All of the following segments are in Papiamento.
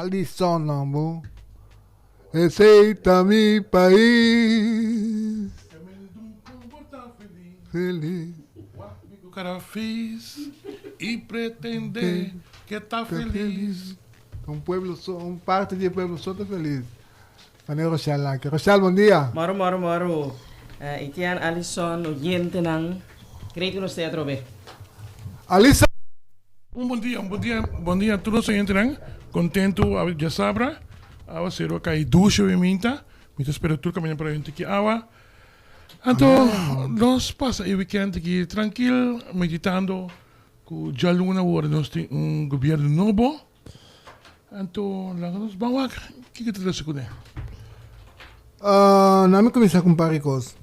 Alison Lambo. Esey ta mi pais. Feliz. Cara fis y pretende que ta feliz. Un pueblo so, un parte di e pueblo so ta feliz. Wanneer Rochelle aki. Rochelle, bon dia. Moro, moro, moro. Etienne, Alison, oyentenan. Great ku nos te atrobe. Alison! Un bon dia, un bon dia, bon dia tur nos oyentenan. Kontentu awe djasabra. Awaseru a kai dushe awe minta. Mi ta spera tur kaminda por a yunta ki awa. Anto nos pasa e weekend aki trankil meditando ku djaluna awor nos tin un gobierno nobo. Anto laga nos ban wak kiko ta trese kuné. Na mi kuminsá ku un par di kos.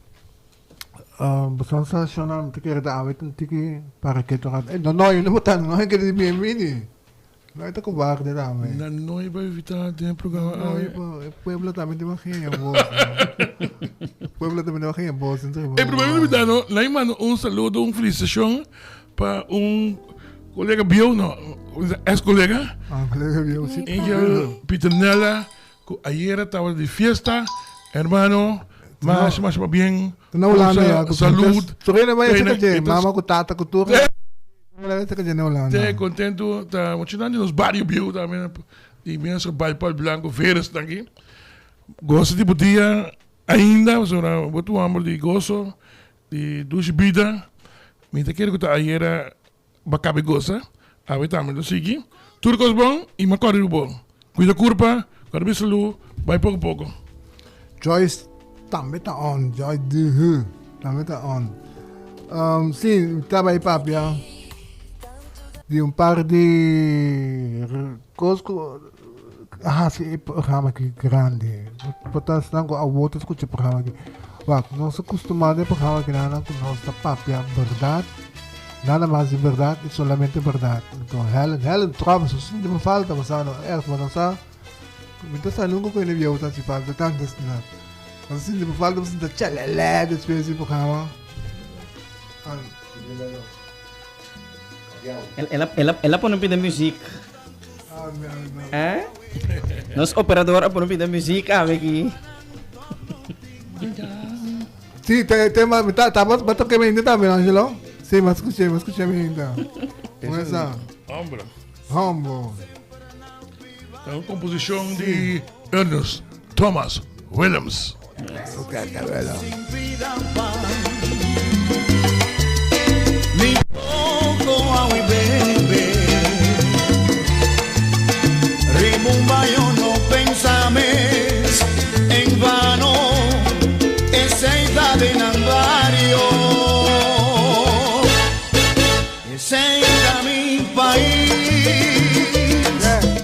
Boso sa shona mi ta kere ta awe ta un tiki para ketu rato. No no yo no bo ta no kere di bienbini. No e ta kobarde tambe. Nan no e bai invitá den e programa awe. No e pueblo tambe tin wak haya bos. E pueblo tambe tin wak haya bos. E prome invitá no, nan e manda un saludo, un felicitacion pa un colega bieu, no, ex colega. Ah, colega bieu, si. Angel Pieternella, cu ayera tabata di fiesta. Hermano, masha masha pabien. Ta na Hulanda ya. Salud. Tur hende bai esaki dje, mama cu tata cu tur. Te contento ta muchanan di nos bario bieu tambe di mes bai pal blanco veres ta aki. Gosa di bo dia ainda pasobra bo ta un homber di goso di dushi bida. Mi ta kere ku ta ayera bo a kabe gosa awe tambe lo sigui. Tur kos bon i mi a kòrda riba bo. Kuida kurpa, kòrda bo salú, bai poko poko. Joyce tambe ta on, Joyce de Hu tambe ta on. Um, sí, mi ta bai papia di un par di kos ku a hasi e programa aki grandi. Por ta esnan ku awor ta skucha e programa aki. Wak, nos a kustumá den e programa aki nan ku nos ta papia bèrdat. Nada mas di berdad y solamente berdad. Enton Helen, Helen trobe su sinti bo falta bo sa no echt bo no sa. Mi ta sa nunca cu hende bieu ta haci falta tanto asina. Bo ta sinti bo falta bo sinti ta chalele despues di programa. El a pone un pida muziek. Eh? Nos operador a pone un pida muziek awe aki. Sí, te, te, ma, ta, ta, ba toque mi ainda tambe, Angelo? Sí, ma escuché, ma escuché mi ainda. ¿Cómo está? Hombre. Hombre. Ta un composición di Ernest Thomas Willems.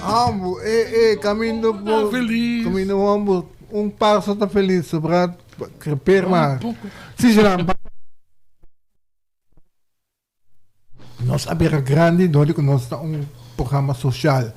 Ambo, eh, eh, caminda bo, caminda ambo, un paso ta feliz, sobra creper maar. Sí, Jonan, Nos a bira grandi dor di ku nos ta un programa sosial.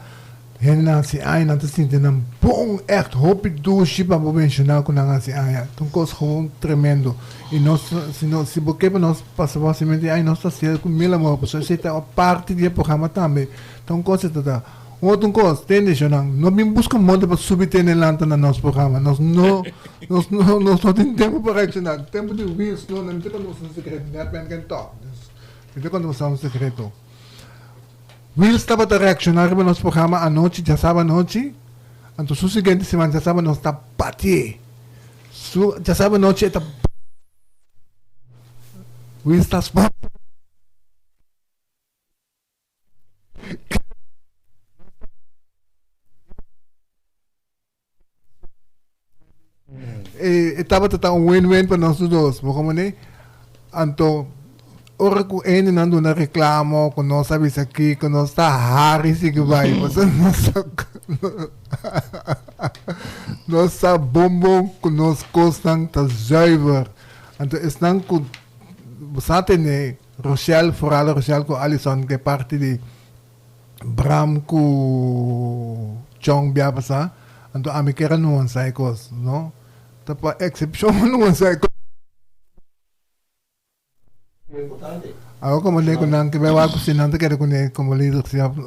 Hendenan hasi aña nan ta sinti nan bon ègt hopi dushi pa bo menshoná ku nan hasi aña. Ta un kos gewoon tremendo. I nos si nos si bo ke pa nos pasa bo hasimentu di aña nos ta hasiel ku mil amor pasobra esei ta parti di e programa tambe. Ta un kos e ta ta. Un otro kos, tende shownan, no bin buska monte pa subi tende lanta na nos programa. Nos no nos no nos no tin tempu pa reakshoná. Tempu di wils no, nan ta konta boso un sekreto, net men ken tòg. Mi ta konta boso un sekreto. Wils tabata reakshoná riba nos programa anochi, djasaba anochi, anto su siguiente siman djasaba nos ta batié. Su djasaba anochi e ta Wils ta sponsor. E tabata ta un win-win pa nos tur dos, bo comprende? Anto, ora ku hendenan duna reklamo ku nos a bisa kiko, nos ta hari sigui bai, pasobra nos sa nos sa bon bon ku nos kosnan ta zuiver. Anto esnan ku bo sa tene Rochelle, vooral Rochelle ku Alison ke parti di Bram ku Chong bia pasá, anto ami kier a nuansa e kos, no? Ta pa eksepshon a nuansa e kos. Awor komo lei ku nan ke bai wak ku si nan ta keda kuné komo lider,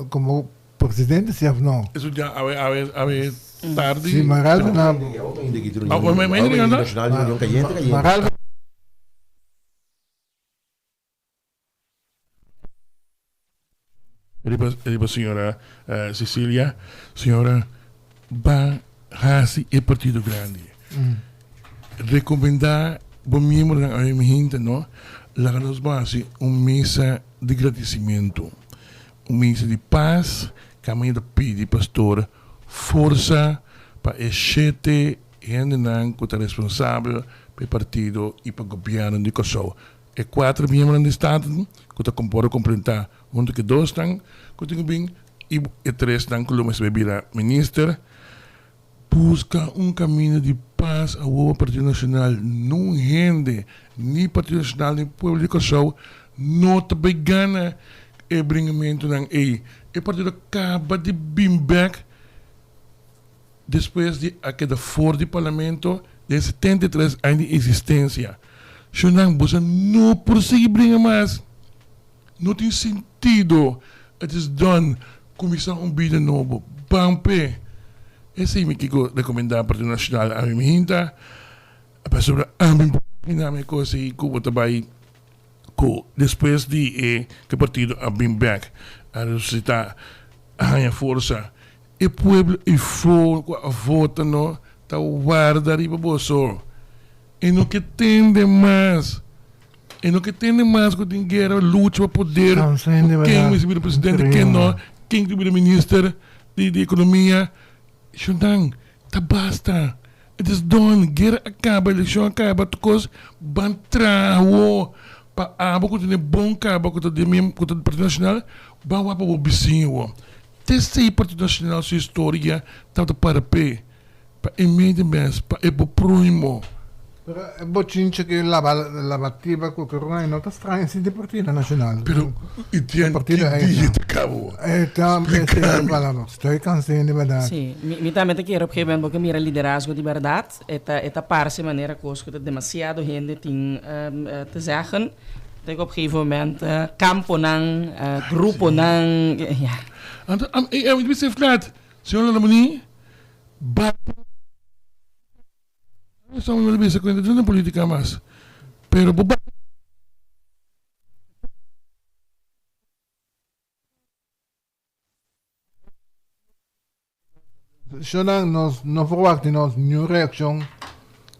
komo. presidente si of no. Eso ya awe awe awe tardi. Si Maraldo na. Maraldo. Riba riba señora Cecilia, señora ba hasi e partido grandi. Recomenda bo miembronan awe mi hinte no, laga nos bo hasi un misa di gradicimento, un misa di paz, caminda ta pidi pastor forsa pa e shete hendenan cu ta responsabel pa e partido y pa gobierno di Kòrsou. E kuater miembronan di Staten ku ta por kompletá huntu ku e dosnan ku tin ku bin i e tresnan ku lo mester bai bira minister, buska un kaminda di pas awor pa Partido Nashonal. Nun hende, ni Partido Nashonal ni pueblo di Kòrsou no ta bai gana e bringamentunan ei. E partido a kaba di bin bèk Despues di a keda for di Parlamento den 73 aña di existencia. Shonnan, boso no por sigui bringa mas. No tin sentido. It is done. Cuminsa un bida nobo. Ban p'e. Esey mi kico recomenda Partido Nacional ami mi hinta. Pasobra ami por imagina mi e cos ey cu bo ta bay cu despues di e cu e partido a bin bek a resucita a haya forsa. E pueblo eifó ku a vota no ta warda riba boso. E no ke tende mas. E no ke tende mas ku tin guera, lucha pa poder, ku ken mester bira presidente, ken no, ken ta bira minister di di ekonomia. Shonnan, ta basta. It is done. Guera a kaba, elekshon a kaba, tur kos. Ban traha awo pa abo ku tene bon kaba ku ta di ku ta di Partido Nashonal, ban wak pa bo bisiño awo. T'esei Partido Nacional su historia tabata para p'e, pa e medio mes, pa e bo prohimo. Pero e bochincha ku laba laba tiba ku corona no ta straño si di Partido Nacional. Pero i tien ki dia ta kaba? E ta esei palabra. Estoy cansé di berdad. Si, mi mi tambe ta kere op gegeven moment bo ke mira liderazgo di berdad e ta e ta parse manera kos ku ta demasiado hende tin te zeggen. Te op gegeven moment kamponan, gruponan, ya. Anto e e mi besef dat, señor Larmonie, ba Estamos na bisa ku no politica mas, pero bo ba. Shonnan, nos no verwacht di nos niun reaccion,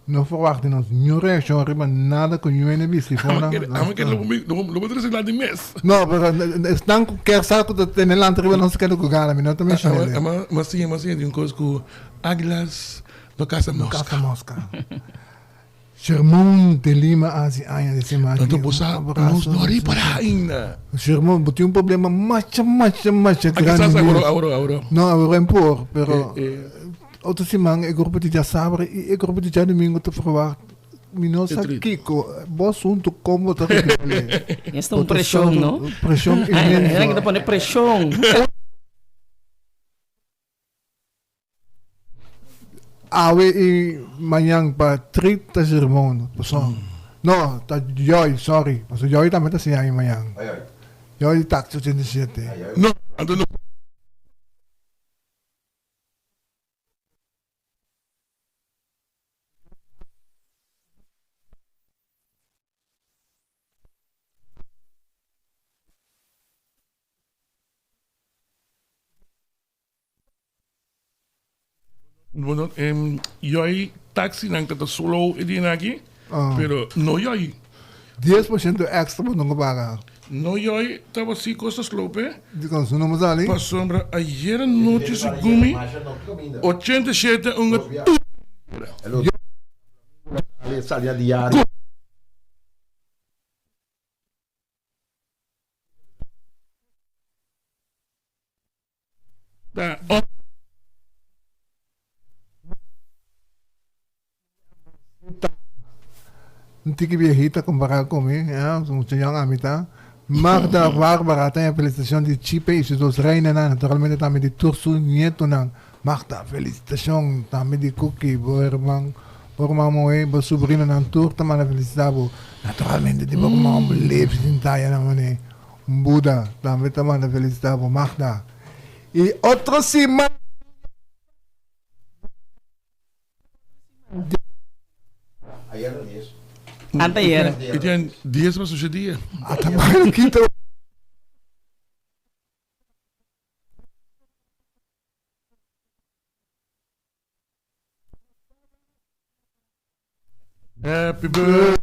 no verwacht di nos niun reaccion riba nada cu niun hende bisti for nan. Amo kere lo bo trece la di mes. No, pero esnan cu kier sa cu ta tene lanta riba nos kende cu gana, mi no ta menciona el'e. Ma siña, ma siña di un cos cu aguilas no caza mosca. No caza mosca. Shermon de Lima haci aña di sema aki. Anto bo sa nos no ripara ainda. Shermon, bo tin un problema masha, masha, masha grandi. Kisas awor, awor, awor. No, awor en por, pero otro siman e grupo di djasabra y e grupo di djadomingo ta verwacht. Mi no sa kico, bo asunto como bo ta resolve. Esta un presion, no? Presion inmenso. Era que ta pone presion. Awe i mañan pa 30 sermon paso no ta Joy sorry paso Joy tambe ta siña i mañan Joy di taxi 87. No anto no. Bueno, yoi taxinan ta ta slow e dia aki, pero no yoi. 10% extra bo no paga. No yoi tabata si cos ta slow pe. Dicon su no sali? Pasobra ayer anochi segun mi 87 un tur. Ta on. Un tiki viejita compará cu mi, ya, mucho young ami ta. Magda Barbara ta en felicitacion di Chipe y su dos reinanan, naturalmente tambe di tur su nietonan. Magda, felicitacion tambe di Cookie, bo herman, bo herman muhe, bo sobrinonan tur ta manda felicita bo. Naturalmente di bo herman homber Levi sin taya nan mane. Buda tambe ta manda felicita bo, Magda. I otro siman. Anteayer. I tin dies pa sushe dia. Ata bai kita. Happy birthday.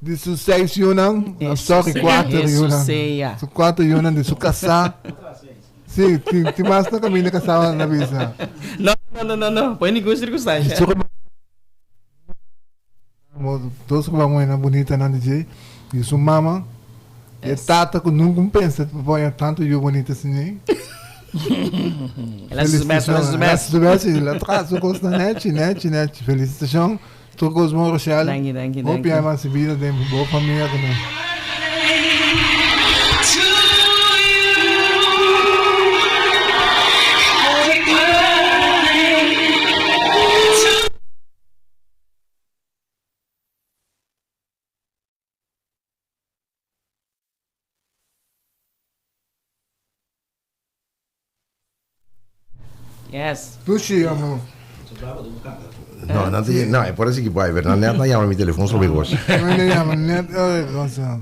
Di su seis yunan, no, sorry, kuater yunan. Su kuater yunan di su kasá. Sí, tin, tin mas na kaminda kasá na bisa. No, no, no, no, no. Por ningún circunstancia. Su dos ruman muhénan bunitanan di dje i su mama i e tata ku nunka un pensa pa pone tantu yu bunita asina ei. El a su best, el a su best. Su best, el a traha su kosnan nechi, nechi, nechi. Felisitashon. Tur kos bon Rochelle. Danki, danki, danki. Hopi ai mas bida den bo famia ku nos. Yes. Dushi, amo. No, no, te, no, e por sigui bai, pero net na yama mi telefon sobre gos. No na yama net oi cosa.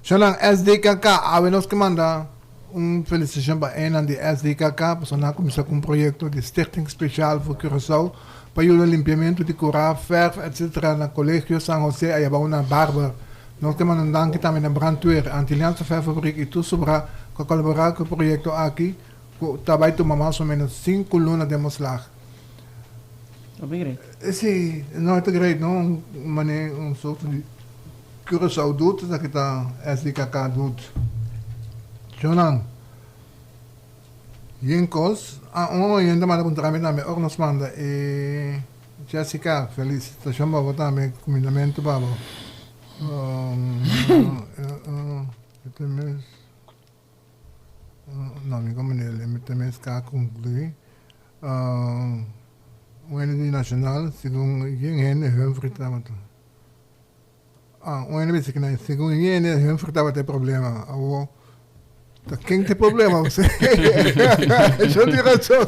Shonan SDKK, awe nos ke manda un felicitacion pa enan di SDKK, pasobra nan a cuminsa cu un proyecto di Stichting Speciaal voor Curaçao pa yuda limpiamento di cura, verf etc. Na Colegio San Jose ayabao na Barber. Nos ke manda un danki tambe na Brandweer, Antilliaanse Verffabriek i tur sobrá ku a kolaborá ku e proyekto aki ku ta bai tuma mas o ménos sinku luna den moslag. Hopi great. Sí, no e ta great no, un manera un sorto di Curaçao doet, esaki ta SDKK doet. Shonan, yen kos, ah un oyente manda puntra mi tambe ora nos manda e. Jessica, felicitacion pa bo tambe, cumindamento pa bo. No, mi como nel, mi ta mes ka conclui. Un hende di Nacional, segun yen hende Humphrey tabata. Ah, un hende bisa ki nan, segun yen hende Humphrey tabata e problema. Awo, ta ken ta e problema? Yo tin razon.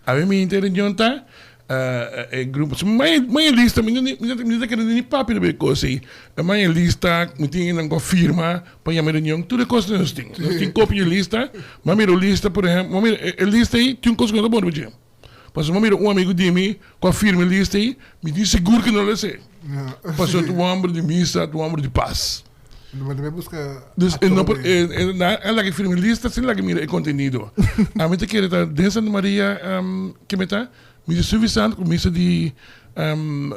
A mi intencion ta e grupo mai mai lista mi mi mi ta kere ni papia riba e kos ei mai lista mi tin nan ku a firma pa yama reunion tur e kos nos tin nos tin kopia di lista mi a mira un lista por ehempel mi a mira e lista ei tin un kos ku no ta bon riba dje. Pasobra mi mira un amigu di mi ku a firma e lista ei, mi tin sigur ku no lo hesé. Pasobra ta un hòmber di misa, ta un hòmber di pas. Dus e no por, e na a laga firma e lista sin laga mira e kontenido. Ami ta kere ta den Santa Maria ke mi ta, mi ta suvisant ku misa di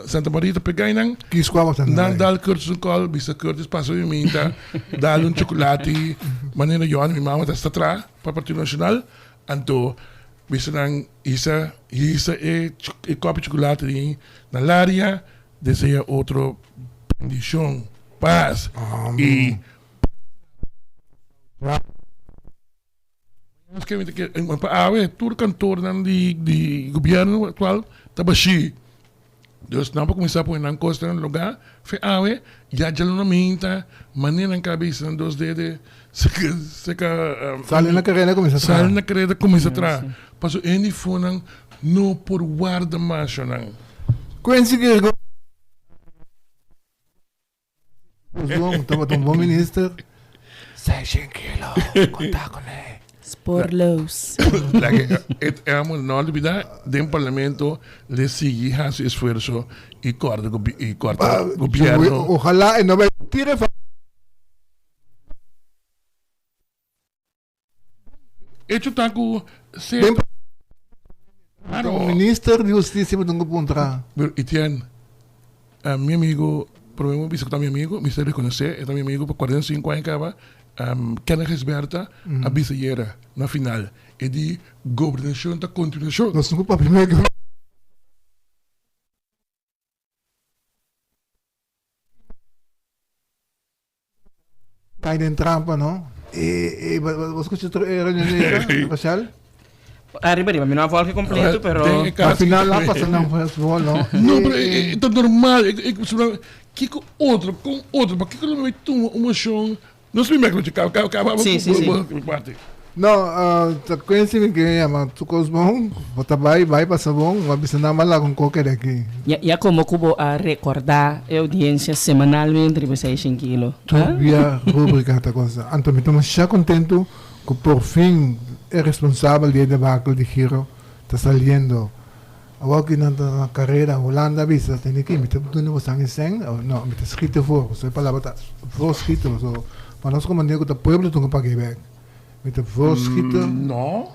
Santa Maria ta pega einan. Nan dal Curtis un kòl, bisa Curtis pasa mi minta, dal un chokolati, manera Johanna mi mama ta sta traha pa Partido Nacional, anto Bisa nan hisa hisa e e kopi chocolate di na laria desea otro bendicion pas y pa awe tur kantornan di di gobierno actual ta bashi dus nan por kuminsá pone nan kosnan na lugá fe awe ya dja lo no minta manera nan kabesa nan dos dede seka seka Sali na kareda kuminsá traha. Sali na kareda kuminsá traha pasobra e nifonan no por warda mas nan. Quincy Virgo Bon, tabata un bon minister. Seishen kilo, konta kuné. Spoorloos. Laga e amo no olbida den parlamento le sigui hasi esfuerso y corda y corta gobierno. Ojalá e no bai tira e Hecho ta ku se Den Claro. Minister di Husticia bo tin ku puntra. Pero Etienne, mi amigo, prome mi bisa ku ta mi amigo, mi sa rekonosé, e ta mi amigo pa 45 aña kaba, Kenneth Gisberta a bisa yera na final, e di gobernashon ta kontinuashon. Nos no ku papia mego. Kai den trampa, no? E, e, bo skucha tur e reunion ei, Rochelle? Arriba, arriba, mi no a volge completo, pero... Al final la pasa nan fútbol, no? No, pero e ta normal. Kiko otro, kon otro, pa kiko lo mi tuma un mocion? No si mi merk nochi, kaba, kaba, kaba, Sí, sí, sí. parte. No, ta kwensi mi ke yama tur kos bon, bo ta bai, bai pasa bon, bo a bisa nan bo a laga un koke di aki. Ya, ya komo ku bo a rekordá e oudiensia semanalmente riba esei shen kilo? Tur bia rubrika ta kosa. Anto mi ta masha kontentu ku por fin e responsabel di e debakel di Giro ta saliendo. Awor ki nan ta na karera, Hulanda a bisa, tende ki mi ta duna bo san e sèn, no, mi ta schiet ervoor, pasobra e palabra ta voorschieten, pasobra pa nos komand'é ku ta pueblo tun ku pag'é bèk. Mi ta voorschieten. No.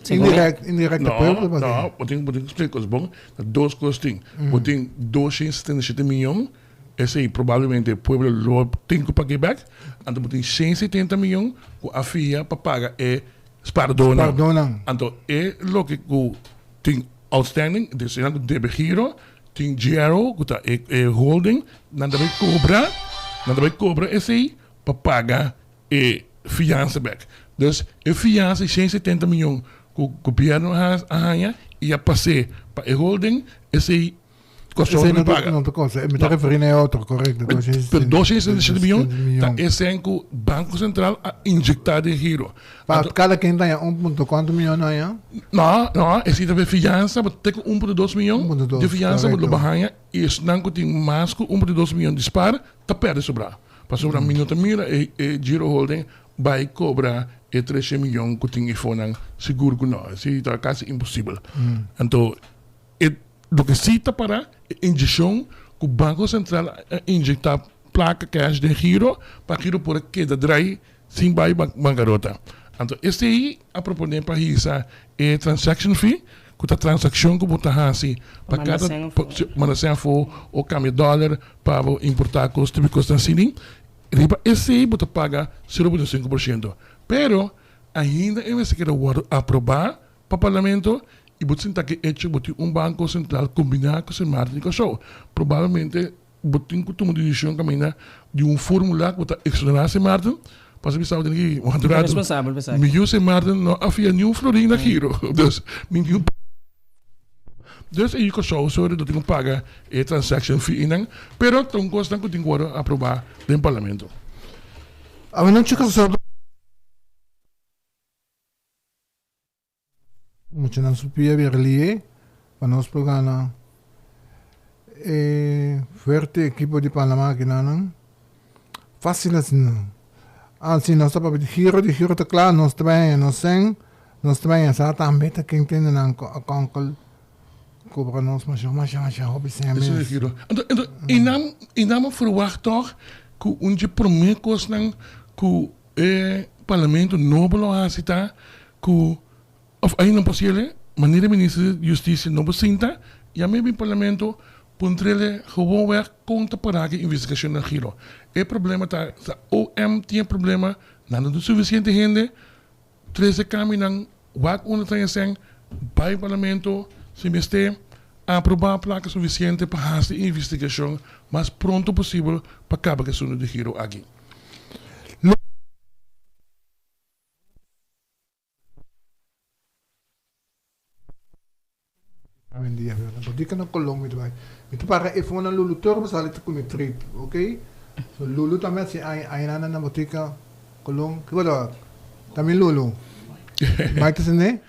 Indirect, indirect ta pueblo ta pag'é. No, bo tin, bo tin ku splika kos bon. Ta dos kos tin. Bo tin 277 miyon, esei probablemente pueblo lo tin ku pag'é bèk. Anto bo tin 170 miyon ku a fia pa paga e spardónan. Spardónan. Anto e loke ku tin outstanding, dus esnan ku debe giro, tin GRO ku ta e e holding, nan ta bai kobra, nan ta bai kobra esei pa paga e fiansa bek. Dus e fiansa di 170 miyon ku gobièrnu a haña i a pas'é pa e holding, esei Kòrsou Esei no no ta, paga. no ta cosa. Mi ta referí na e otro, korekto. Pero 277 miyon ta esei ku Banko Sentral a injektá den giro. Pa kada ken ta haña un punto kuantu miyon a haña? No, no, esei ta e fiansa, bo te ku un punto dos miyon di fiansa bo lo bo haña i esnan ku tin mas ku un punto dos miyon di spar ta pèrdè sobrá. Pasobra mi no ta mira e e Giro Holding bai kobra e treshe miyon ku tin efonan, sigur ku no, esei ta kasi imposibel. Anto E loke si ta para e inyeccion cu Banco Central a inyecta placa cash den giro pa giro por a keda draai sin bay bancarota. Anto esey a propone pa hisa e transaction fee cu ta transaccion cu bo ta haci pa cada manda cen afo o cambia dollar pa bo importa cos tipo cosnan asina. Riba esey bo ta paga 0.5%. Pero ainda e mester keda wordo aproba Pa Parlamento y bo ta sinta ki hecho bo tin un Banco Central combina cu Sint Maarten y Curaçao. Probablemente bo tin cu tuma decision caminda di un formula cu bo ta exonera Sint Maarten pasobra mi sa bo tin ki wanta un rato. Mi yu Sint Maarten no a fia ni un florin na giro. Dus mi tin Dus e yu Curaçao sorry lo tin cu paga e transaction fee eynan pero ta un cosnan cu tin cu wordo aproba den Parlamento. Awenochi Curaçao. Muchanan su pia bira lié pa nos por gana e fuerte ekipo di Panama akinanan. Fácil asina. Ah, si nos ta papia di giro, di giro ta kla, nos ta bai haña nos sèn, nos ta bai haña sa tambe ta ken tende nan ku a kònkel kobra nos masha masha masha hopi sèn Eso mes. di giro. Anto, anto, i nan, i nan a ferwagt tòg ku un dje promé kosnan ku E parlamento nobo lo hasi ta ku of ainda no por siele, manera minister di Justisia no por sinta, yama e bin parlamento puntrele gewoonweg kon ta para ku e investigashon na giro. E problema ta sa OM tin e problema, nan no tin sufisiente hende, trese kambionan wak unda ta esei, bai parlamento si mester aproba plaka sufisiente pa hasi e investigashon mas pronto posibel pa kaba ku e asuntu di giro aki. Awendia verdad. Bo di na Colón mi ta bai. Mi ta para e fona Lulu tur bo sali ta kumi trip, ok? So Lulu tambe a si ay ay na na botica Colón. Kiko ta? Tambe Lulu. Mike ta sende?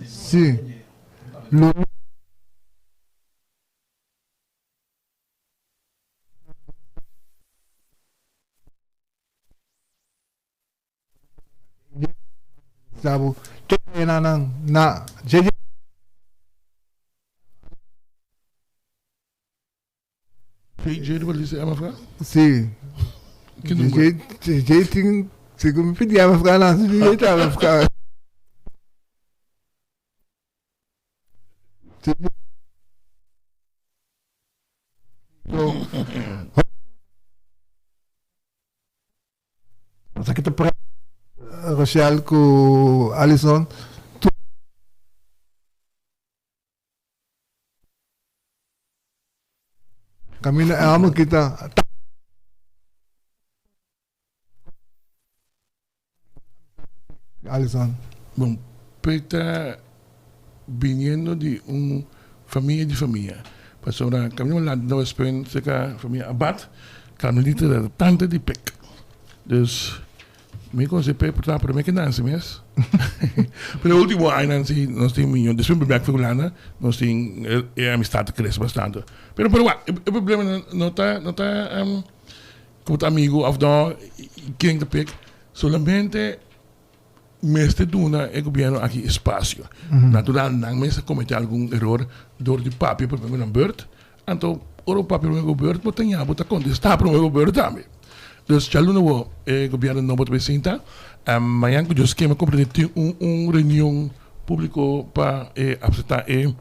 Si. Lulu. Sabu te na nan na JJ. JJ riba lista di MFK? Si. Ki number? JJ tin segun mi pidi MFK nan si JJ ta MFK. Esaki ta pre Rochelle ku Alison. Kaminda Elmo kita. Alison? Bon, Pek ta biniendo di un famia di famia. Pasobra caminda mi lanta na Westpunt cerca famia Abad, Carmelita ta tanta di Pek. Dus mi conoce Pek por ta prome ke Nancy mes. Pero e ultimo añanan si nos tin miño, despues mi bek for Hulanda, nos tin e amistad ta crece bastante. Pero pero wak, e problema no ta no ta como ta amigo of no, ken ta Pek, solamente Mester duna e gobierno aki espacio. Natural nan mes a comete algun eror door di papia prome cu nan beurt. Anto ora bo papia prome cu bo beurt bo ta ña bo ta contesta prome cu bo beurt tambe. Dus djaluna bo e gobierno nobo ta bay sinta. Mañan cu Dios keme comprende tin un un reunion publico pa e acepta e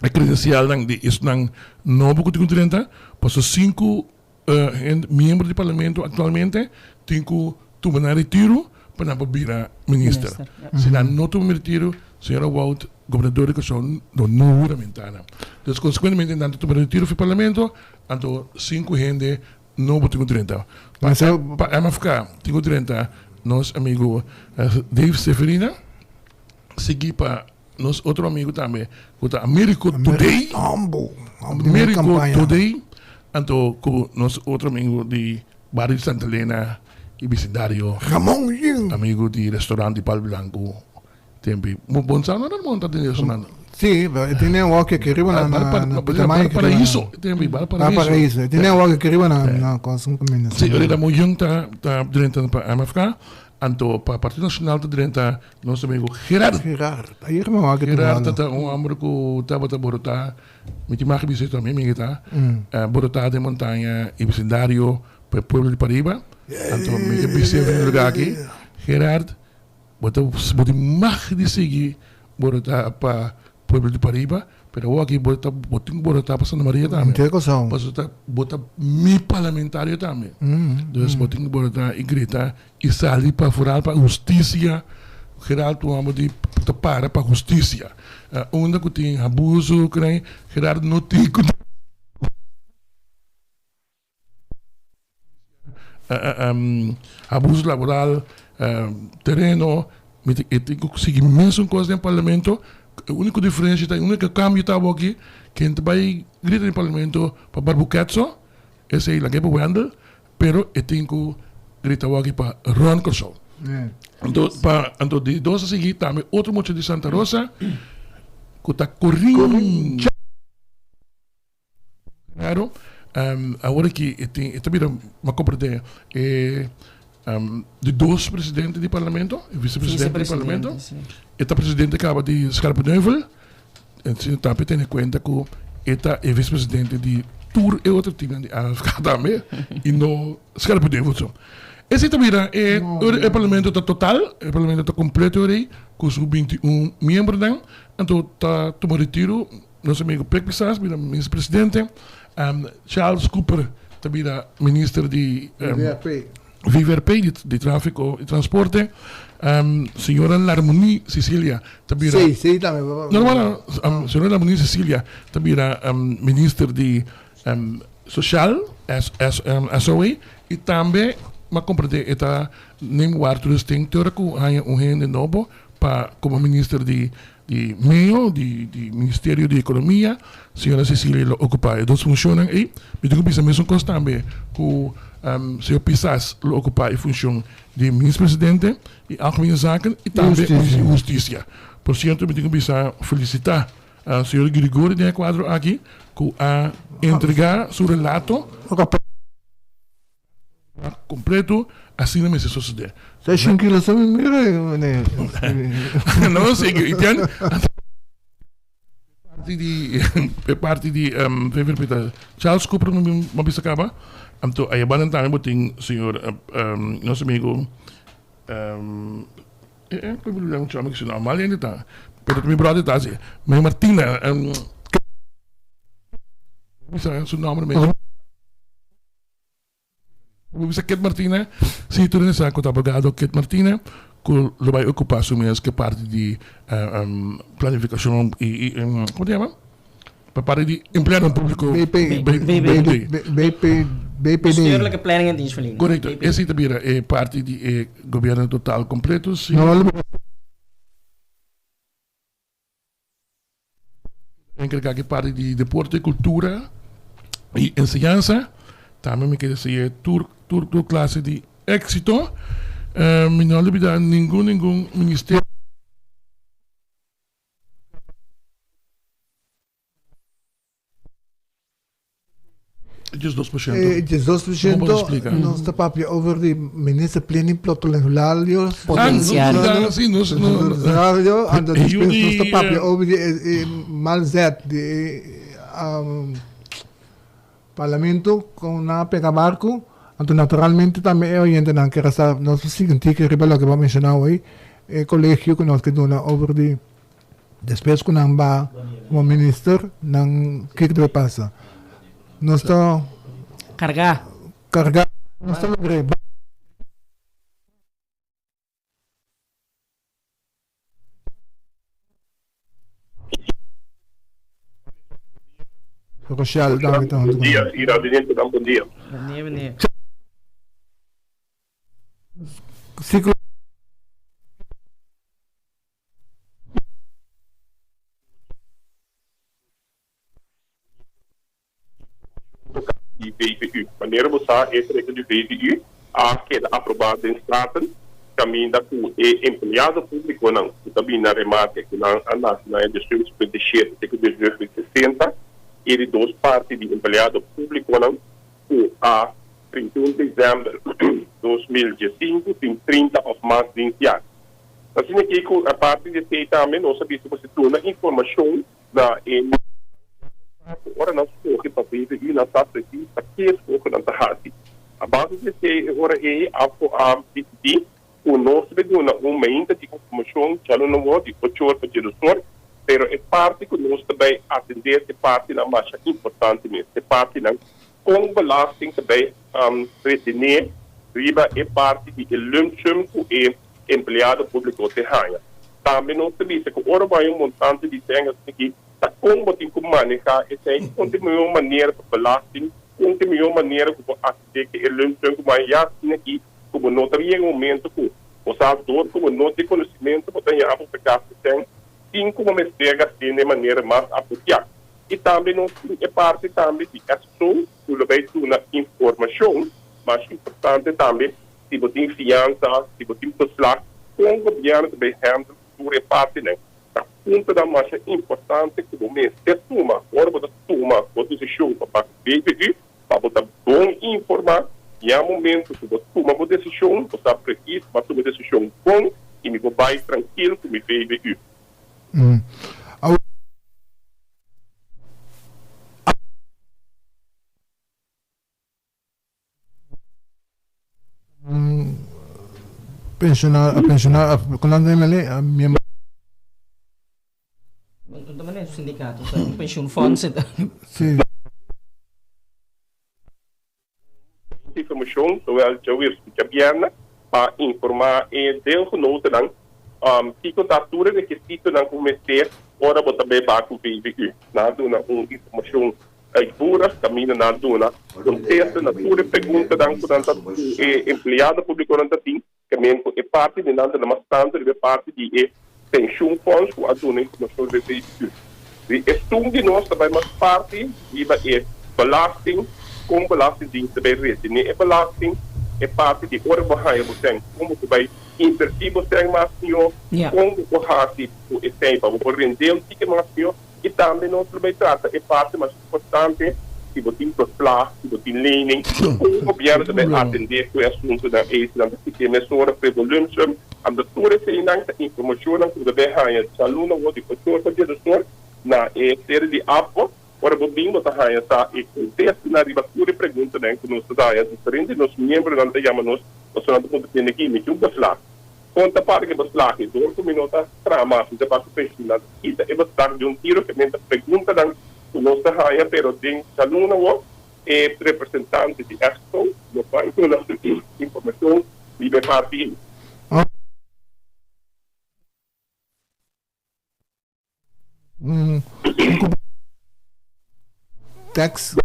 credencialnan di esnan nobo cu tin cu drenta pasobra sinku Miembro di parlamento actualmente tin cu tuma nan retiro pa nan por bira minister. Si nan no tuma retiro, señora Wout, gobernador di Kòrsou, lo no huramentá nan. Dus consecuentemente nan ta tuma retiro for parlamento, anto sinku hende nobo tin cu drenta. Pa MFK tin cu drenta nos amigo Dave Severina, sigui pa Nos otro amigo tambe cu ta Americo Today. Americo Today. Anto cu nos otro amigo di bario di Santa Elena y bisindario. Ramon Yin. Amigo di restaurant di Pal Blanco. Tempi. Bon sa no Ramon ta den restaurant. Si, e tene un wok aki riba na na Bar Paraíso. Tempi Bar Paraíso. Bar Paraíso. E tene un wok aki riba na na cos un caminda. Si, Ramon Yin ta ta drenta pa MFK. Anto pa Partido Nacional ta drenta Nos amigo Gerard. Gerard. Ayer mi wak Gerard ta un homber ku tabata borotá, mi tin mag bisa tambe mi ta, borotá den montaña i bisindario pa e pueblo di pariba. Anto mi ta bisa den lugar aki, Gerard, bo ta bo tin mag di sigui borotá pa pueblo di pariba, pero awor aki bo ta bo tin ku borotá pa Santa Maria tambe. Pasobra ta bo ta mi parlamentario tambe. Dus bo tin ku borotá i grita I sali pa foral pa hustisia, Gerard un homber di ta para pa hustisia. Unda ku tin abuso kren, Gerard no tin ku abuso laboral, tereno, mi tin e tin ku sigui mesun kos den parlamento. E uniko diferensia ta, e uniko kambio ta awoki, ken ta bai grita den parlamento pa Barbuquet so, esei laga e pa Wendel. Pero e tin ku grita waki pa rònt Kòrsou. Anto pa anto di dos a sigui tambe otro mucha di Santa Rosa ku ta Corin Genaro. Awor aki e tin e ta bira mi a komprendé e di dos presidente di parlamento, e visepresidente di parlamento. E ta presidente kaba di Scherpenheuvel. Asina tambe tene kuenta ku e ta e vicepresidente di tur e otro teamnan di AFK tambe i no skerp den so. Esei ta bira e e parlamento ta total, e parlamento ta kompleto rei ku su 21 miembronan, anto ta tuma retiro nos amigo Pek Pisas bira minister presidente, Charles Cooper ta bira minister di VVRP di Tráfiko i Transporte, señora Larmonie Cecilia ta bira. Sí, sí, tambe. No, no, no, señora Larmonie Cecilia ta bira minister di Social, SOA, i tambe m'a komprendé e ta neem waar toerusting te ora ku haña un hende nobo pa komo minister di Di medio di di Ministerio di Economia, señora Cecilia lo ocupa e dos funcionnan ey. Mi tin cu bisa mesun cos tambe cu señor Pisas lo ocupa e funcion di Minister Presidente y Algemene Zaken y tambe di Husticia. Por cierto mi tin cu bisa felicita señor Grigori den e cuadro aki cu a entrega su relato. Completo, asina mester sosode. Sa shin kilo sa mi mira meneer. No, zeker. I ten parti di e parti di VVP ta Charles Cooper mi mi bisa kaba. Anto aya banda tambe bo tin señor nos amigo eh eh mi olbida mucho amigo su nomber mal hende ta pero ta mi brother ta si Meneer Martina bisa su nomber mi. Bo bisa Kit Martina, si tur hende sa ku ta abogado Kit Martina ku lo bai okupá su mes ku e parti di planifikashon i komo ta yama? Pa parti di empleadonan públiko. BP. BP. BPD. Bestuurlijke Planning en Dienstverlening. Correcto. BPD. Esei ta bira e parti di e gobierno total completo. Si. No, Encargá ku e parti di deporte, kultura i enseñansa. Tambe mi ke dese'é tur tur tur klase di éksito. Mi no a lubidá ningun ningun ministerio. 12%. E 12% Como explica? nos ta papia over di minister Pliny Plotolengulario. Potencial. Ah, no, sí, no, no, no. Radio, ando E despues nos ta papia over di e malzet di e parlamento con nan a pega barco. Anto naturalmente tambe e oyentenan kier a sa, nos a sigui un tiki riba loke bo a menciona hoy, e colegio cu nos ke duna over di Despues ku nan ba komo minister, nan kiko ta pasa? Nos ta Kargá. Kargá. Nos ta logr'é. Rochelle tambe ta huntu ku Bon dia nos. i radientenan bon dia. Bon dia, bon dia. Siklo. Di VVU. Manera bo sa e trayecto di VVU a keda aproba den Staten caminda cu e empleado publiconan cu ta bini na remate cu nan a nace na e 1857 te cu 1860 y di dos parti di empleado publiconan cu a 31 december 2015 tin 30 of mas dienstjaar. Asina ki ku aparte di esei tambe nos a bisa ku si duna informashon na e muchanan ku ora nan skohe pa VVU nan sa presis pa ke skohe nan ta hasi. A base di esei e ora ei afo a disidí ku nos ta bai duna un meinta di informashon djaluna di ocho or pa djedos or, pero e parti ku nos ta bai atendé ta e partinan masha importante mes, e partinan kon belasting ta bai retené riba e parti di e lump sum ku e empleado públiko te haña. Tambe nos ta bisa ku ora bo haña un montante di sèn asina ta kon bo tin ku manehá esei, kon ta e mihó manera pa belasting, kon ta e mihó manera ku bo atendé ku e lump sum ku bo haña ya asina aki ku bo no ta yega un momento ku bo sa dor ku bo no tin konosementu bo ta haña bo ta gasta sèn sin ku bo mester gast'é na e manera mas apropiá. I tambe nos tin e parti tambe di SO ku lo bai duna informashon mas importante tambe si bo tin fiansa, si bo tin beslag, kon gobièrnu ta bai handle tur e partinan. Ta puntonan masha importante ku bo mester tuma ora bo ta tuma bo desishon pa bak BVU, pa bo ta bon informá ya momento ku bo tuma bo desishon, bo sa presis bo a tuma e desishon bon i mi por bai trankil ku mi BVU. Pensionar, a pensionar, con nan MLA, a miembro. No ta un sindicato, ta un pensioenfonds. Sí. Informacion, zowel djaweps ku djabièrnè, pa informá e deelgenotennan kiko ta tur e rekisitonan ku mester ora bo ta bai bak ku VVU. Nan a duna un informacion uitvoerig kaminda nan a duna kontesta na tur e preguntanan ku nan ta ku e empleado públikonan ta tin, kaminda ku e parti di nan ta mas tantu riba e parti di e pensioenfonds ku a duna informashon riba e VVU. Di esun di nos ta bai mas parti riba e belasting, kon belastingdienst ta bai retené e belasting, e parti di ora bo haña bo sèn, kon bo por bai invertí bo sèn mas mihó, kon bo por hasi ku e sèn pa bo por rendé un tiki mas mihó. I tambe nos lo bai trata e parti mas importante, si bo tin beslag, si bo tin lening, kon gobièrnu ta bai atendé ku e asuntunan ei, si nan ta sit'é mesora pa e volumsum. Anto tur eseinan ta informashonnan ku bo ta bai haña djaluna wou di ocho or pa diesdos or na e sede di ABVO. Ora bo bin bo ta haña sa e kontestanan riba tur e preguntanan ku nos ta haña. Diferente nos miembronan ta yama nos pasobra nan ta puntra tende aki, mi tin un beslag. Kon ta para ku e beslag ei? Dor ku mi no ta traha mas, mi ta basa penshun. Nan ta kita e beslag di un tiro ke men ta preguntanan ku nos ta haña, pero den djaluna awor e representante di ESCO lo bai duna informashon riba e parti ei. Tax.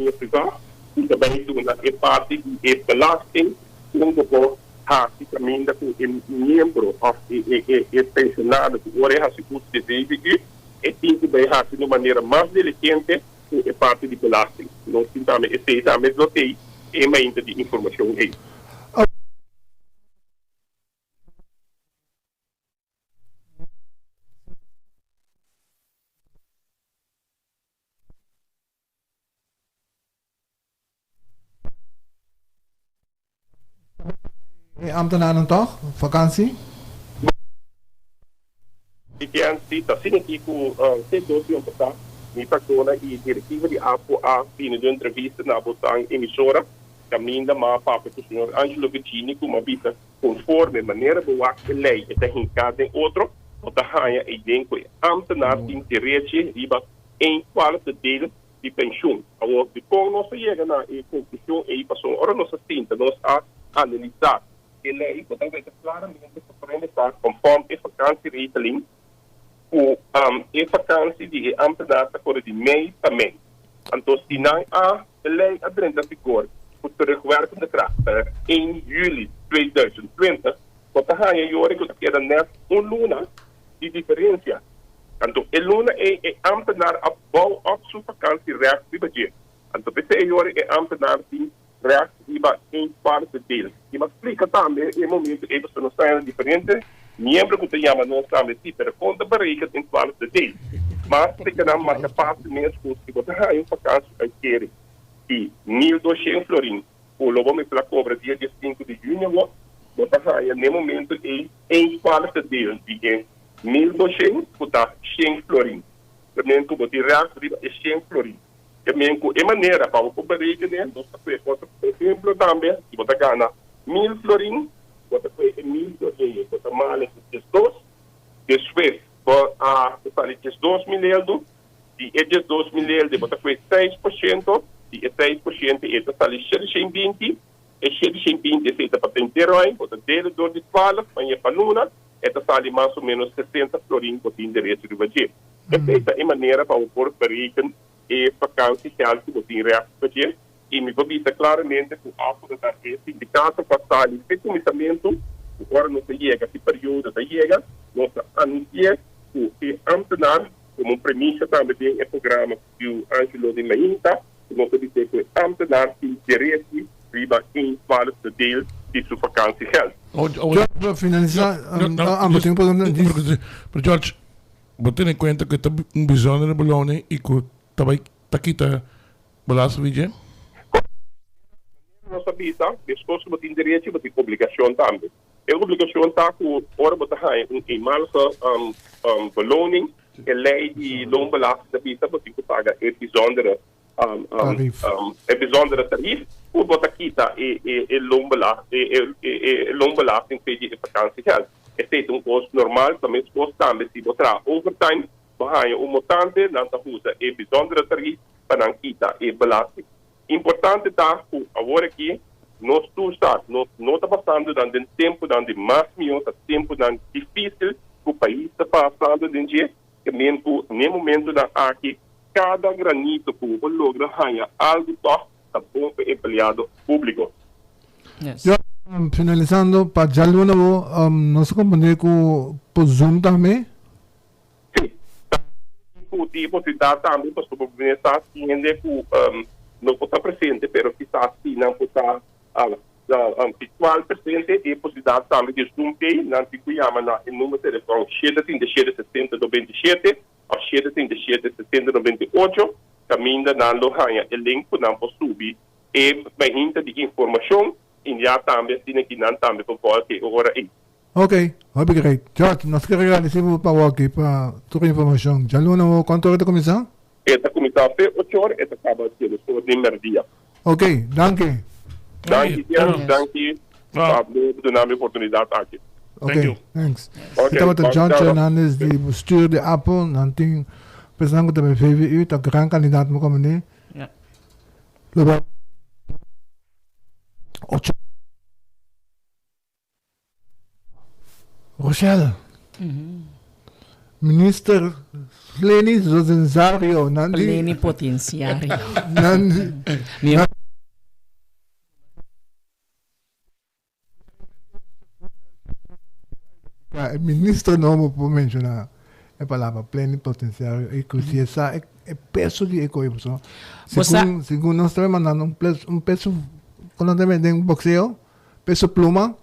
kompania privá ku ta bai duna e parti di e belasting kon bo por hasi kaminda ku e miembro òf e penshonado ku ora e hasi uso di VVU e tin ku bai hasi di un manera mas diligente ku e parti di belasting. Nos tin tambe esei tambe lo tei e mainta di informashon ei. E ambtenaarnan tòg? Vakansi? Di ken si ta asina aki ku te dos di pasá mi persona i direktiva di APCO a bini den entrevista na bo tan emisora kaminda m'a papia ku señor Angelo Vicini ku m'a bisa konforme manera bo wak e lei e ta hinká den otro bo ta haña eiden ku e ámtenar tin derechi riba een kwarte deel di penshun. Awor, dikon nos a yega na e konklushon ei? Pasobra ora nos a sinta, nos a analisá e lei, bo ta weta klaramente ku prende ta konform e vakantieregeling ku e vakantie di e ámtenar ta kore di mei pa mei. Anto si nan a e lei a drenta vigor ku terugwerkende kracht per 1 juli 2020, bo ta haña yori ku ta keda nèt un luna di diferensia. Anto e luna ei e ámtenar a bou òp su vakansi règt riba dje. Anto p'esei e yori e ámtenar tin règt riba un kuarto deel. I m'a splika tambe e momentu ei pasobra nos ta haña diferente miembro ku ta yama nos tambe si, pero kon ta bereken un kuarto deel? M'a splika nan masha fásil mes ku si bo ta haña un vakansi uitkering di 1200 florin, ku lo bo mester a kobra dia diesinku di yüni awor, bo ta haña n'e momentu ei un kuarto deel di e 1200 ku ta shen florin. También ku bo tin règt riba e shen florin. También ku e manera pa bo por berekené, nos ta kue otro ehemplo tambe, si bo ta gana mil florin, bo ta kue e mil florin ei, bo ta male ku 12, despues bo a sali 12,000 eldo, Di e 12,000 hende bo ta kue 6%, di e 6% e ta sali 720, e 720 esei ta pa tentero aña, bo ta dele dor di 12 maña pa luna, e ta sali mas o menos 60 florin bo tin derecho riba dje. Esei ta e manera pa bo por bereken e vakantiegeld ku bo tin règt riba dje. I mi por bisa klaramente ku òf ta e sindikato ku a sali fe kuminsamentu, ku ora nos ta yega si periodo ta yega, nos ta anunsi'é ku e ámtenar Como un premisa tambe den e programa cu Angelo di Mainta, cu nos ta bis'é cu e ambtenaar tin derechi riba een twaalfde deel di su vakantiegeld. George, pa finalisa, amo tin un pregunta di. Pero George, bo tene cuenta cu e ta un bijzondere beloning y cu ta bay ta kita belasting di dje? Manera nos a bisa, mescos cu bo tin derechi, bo tin obligacion tambe. E obligashon ta ku ora bo ta haña un eenmalige beloning, e lei di loonbelasting ta bisa bo tin ku paga e bijzondere e bijzondere tarief ku bo ta kita e e loonbelasting fe di e vakantiegeld. Esei ta un kos normal, ta meskos tambe si bo traha overtime, bo haña un motante, nan ta usa e bijzondere tarief pa nan kita e belasting. Importante ta ku awor aki nos tur sa nos no ta pasando nan den tempunan di mas mihó, ta tempunan difísil ku pais ta pasando den dje, ke men ku n'e momentunan aki kada granito ku bo logra haña algu tòg ta bon pa empleado públiko. Yo, finalisando, pa djaluna bo nos a komprendé ku por zoom tambe. Sí, ta ku tin posibilidat tambe pasobra bo mester sa si hende ku no por ta presente pero kisas si nan por ta virtual presente e posibilidat tambe di Zoom pay nan tin ku yama na e number telefòn 737 60 97 òf 737 60 98 kaminda nan lo haña e link ku nan por subi e bahinta di informashon i ya tambe asina ki nan tambe por vòlg e ora ei. Ok, hopi great. George, nos quiere agradeci bo pa awor pa tur informacion. Djaluna awor cuanto ora ta cuminsa? E ta cuminsa fe ocho or, e ta caba siete or di merdia. Ok, danki. Danki Jens, danki Pablo pa duna mi oportunidad aki. Ok, thanks. E tabata George Hernandez di bestuur di APO. Nan tin personan cu ta bay VVU, ta gran candidato mi comprende. Lo bay ocho. Rochelle. Minister Leni Zozenzario nan di. Plenipotenciario. Nan di. Mi Ja, e minister nobo por menciona e palabra plenipotenciario y cu si e sa e e peso di e coy pasobra segun segun nos ta mandando un ples un peso cu nan ta mete den boxeo peso pluma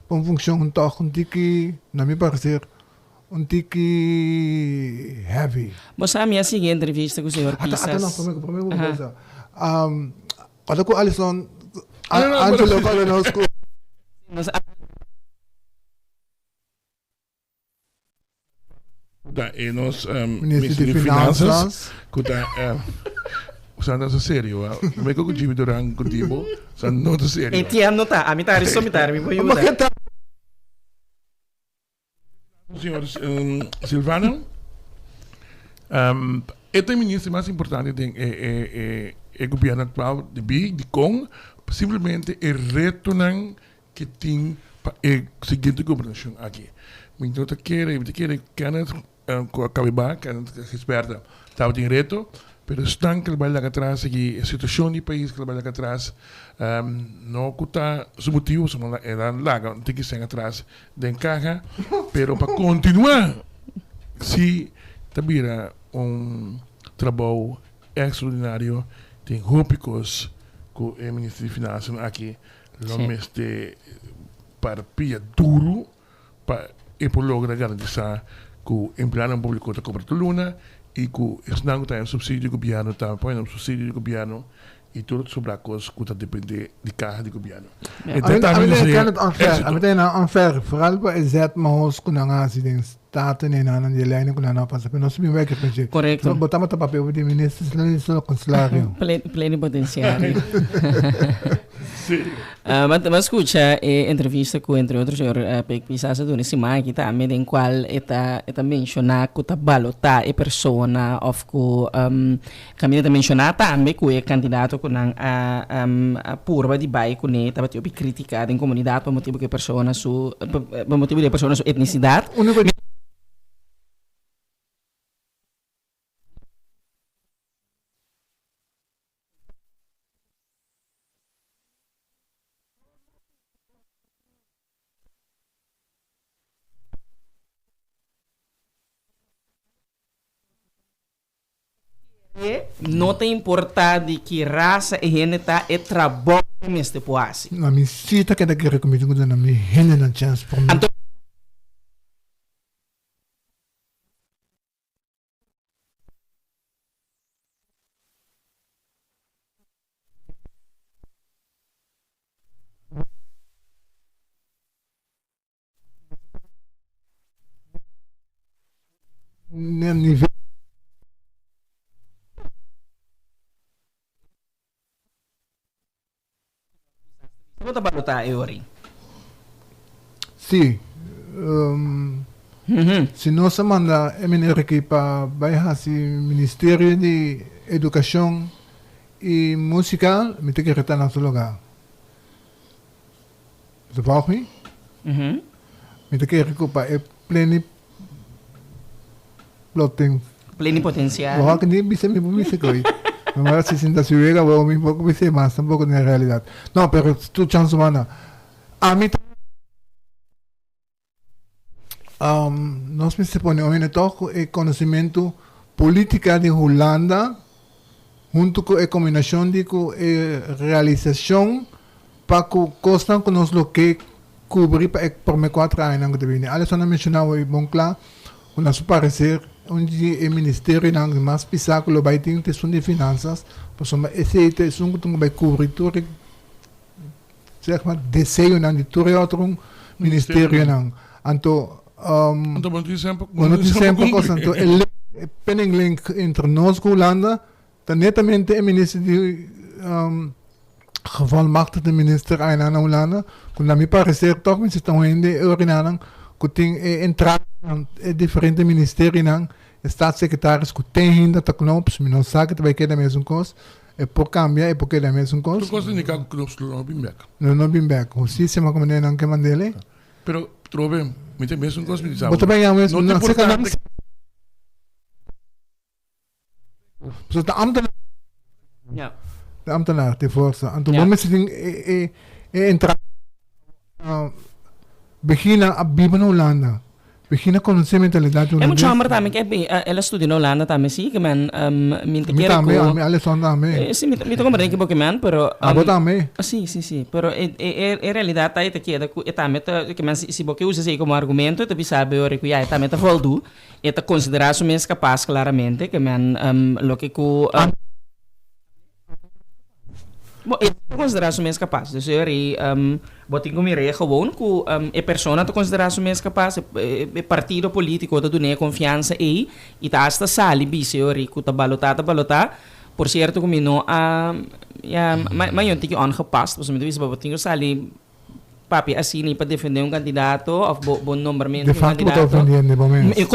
pa un funcion un tog un tiki na mi parecer un tiki heavy. Bo sa mi a sigui e entrevista cu señor Ata Pisas. ata no prome cu prome cu bo bisa ata cu Alison Angelo cala nos cu. Nos a. Ta e nos Minister di Finanzas. Cu ta Sa no ta serio a. Me cu Jimmy Duran cu tipo sa no ta serio. Entiendo ta. Ami ta ariso mi ta ari mi por yuda. Señor Silvano, e ta e minister mas importante den e e gobierno actual debí dikon simplemente e retonan ke tin pa e siguiente gobernacion aki. Mi no ta kere, mi ta kere Kenneth ku a kabe ba, Kenneth Gisberta tabatin reto, pero esnan ke lo bai laga atras aki, e situacion di pais ke lo bai laga atras, no ku ta su motibu pasobra el a laga un tiki sèn atras den caha, pero pa continua si ta bira un trabou extraordinario, tin hopi cos cu e minister di Finanzas aki lo mester para pia duro pa e por logra garantisa cu empleadonan publico ta cobra tur luna y cu esnan cu ta haya subsidio di gobierno ta pone subsidio di gobierno y tur sobra cos cu ta depende di caha di gobierno. E ta tambe no seria éxito. A mi ta haya unfair, vooral pa e zet mahos cu nan a haci den Staten y nan di e lijnen cu nan a pasa, pero nos bin wek e pensé. Correcto. Bo tabata papia over di ministers solo con salario. Plenipotenciario. Si. Mi a scucha e entrevista cu entre otro señor Pek Pisas a duna e siman aki tambe den cual e ta e ta menciona cu ta balota e persona of cu Caminda ta menciona tambe cu e candidato cu nan a a purba di bay cune tabatin hopi critica den comunidad pa motibo cu e persona su pa motibo di e persona su etnicidad. No ta importa di ki rasa e hende ta, e trabou e mester por hasi. Na mi si ta keda kere ku mi tin ku duna mi hendenan chèns por mi. Anto. Na nivel. Bo ta balotá e ora ei? Sí. Si nos a manda e meneer aki pa bai hasi Ministerio di Edukashon i Músika, mi ta kere ta na su lugá. Bo ta volg mi? Mi ta kere ku pa e pleni ploten. Plenipotenciario. Bo hòk ni bisa mi por bisa koe. No mara si sinta si wega bo mi poko bisa mas tampoco den realidad. No, pero tur chans humana. Ami ta nos mester pone un hende tòg ku e konosementu politica di Hulanda huntu ku e kombinashon di ku e realisashon pa ku kosnan ku nos lo ke kubri pa e prome kuater añanan ku ta bini. Alison a menshoná hopi bon kla ku na su pareser un di e ministerionan di mas pisá ku lo bai tin ta esun di finansas pasobra esei ta esun ku tin ku bai kubri tur e zeg maar deseonan di tur e otro ministerionan. Anto Anto bo no tin semper bo no tin semper kos anto e link e penninglink entre nos ku Hulanda ta netamente e minister di gevolmachtigde minister ainan na Hulanda ku na mi parecer tok mester ta un hende e orinanan ku tin e entrada na e diferente ministerionan e staatssecretaris ku ten hinda ta knops mi no sa ke ta bai keda mesun kos E por cambia, e por keda mesun cos. Tur cos ta indica cu Knops lo no bin bek. Lo no bin bek. Husticia ma como nan ke mandele. Pero trobe, mi ta mesun cos mi di sa. Bo ta benya mes, No ta no, seca nan importante. Pasobra ta ambtenaar. Ja. Ta ambtenaar tin forsa. Anto Ja. bo mester tin e e e entrada begina a biba na Hulanda. Begina konosé mentalidat E mucha hulandes. homber tambe ke bin, el a studia na Hulanda tambe si, ke men mi ta Mi kere tambe, ku ami Alison tambe. Si, mi ta mi ta komprende kibo ke men, pero Abo tambe? Si, si, si. Pero e e e realidat ta e ta keda ku e tambe ta, ke men si bo ke usa esei komo argumento e ta bisa bo ora ku ya e tambe ta voldu, e ta konsiderá su mes kapas klaramente, ke men loke ku Bo, e ta konsiderá su mes kapas. Dus e ora ei bo tin ku mir'é gewoon ku e persona ta konsiderá su mes kapas, e partido polítiko ta dun'é e konfiansa ei i ta asta sali bisa e ora ei ku ta balotá ta balotá. Por sierto ku mi no a, ya, ma yon tiki ongepast, pasobra mi ta bisa bo bo tin ku sali papia asina pa defendé un kandidato òf bo bo nombramentu De di un facto bo ta kandidato. ofendiendo bo mes.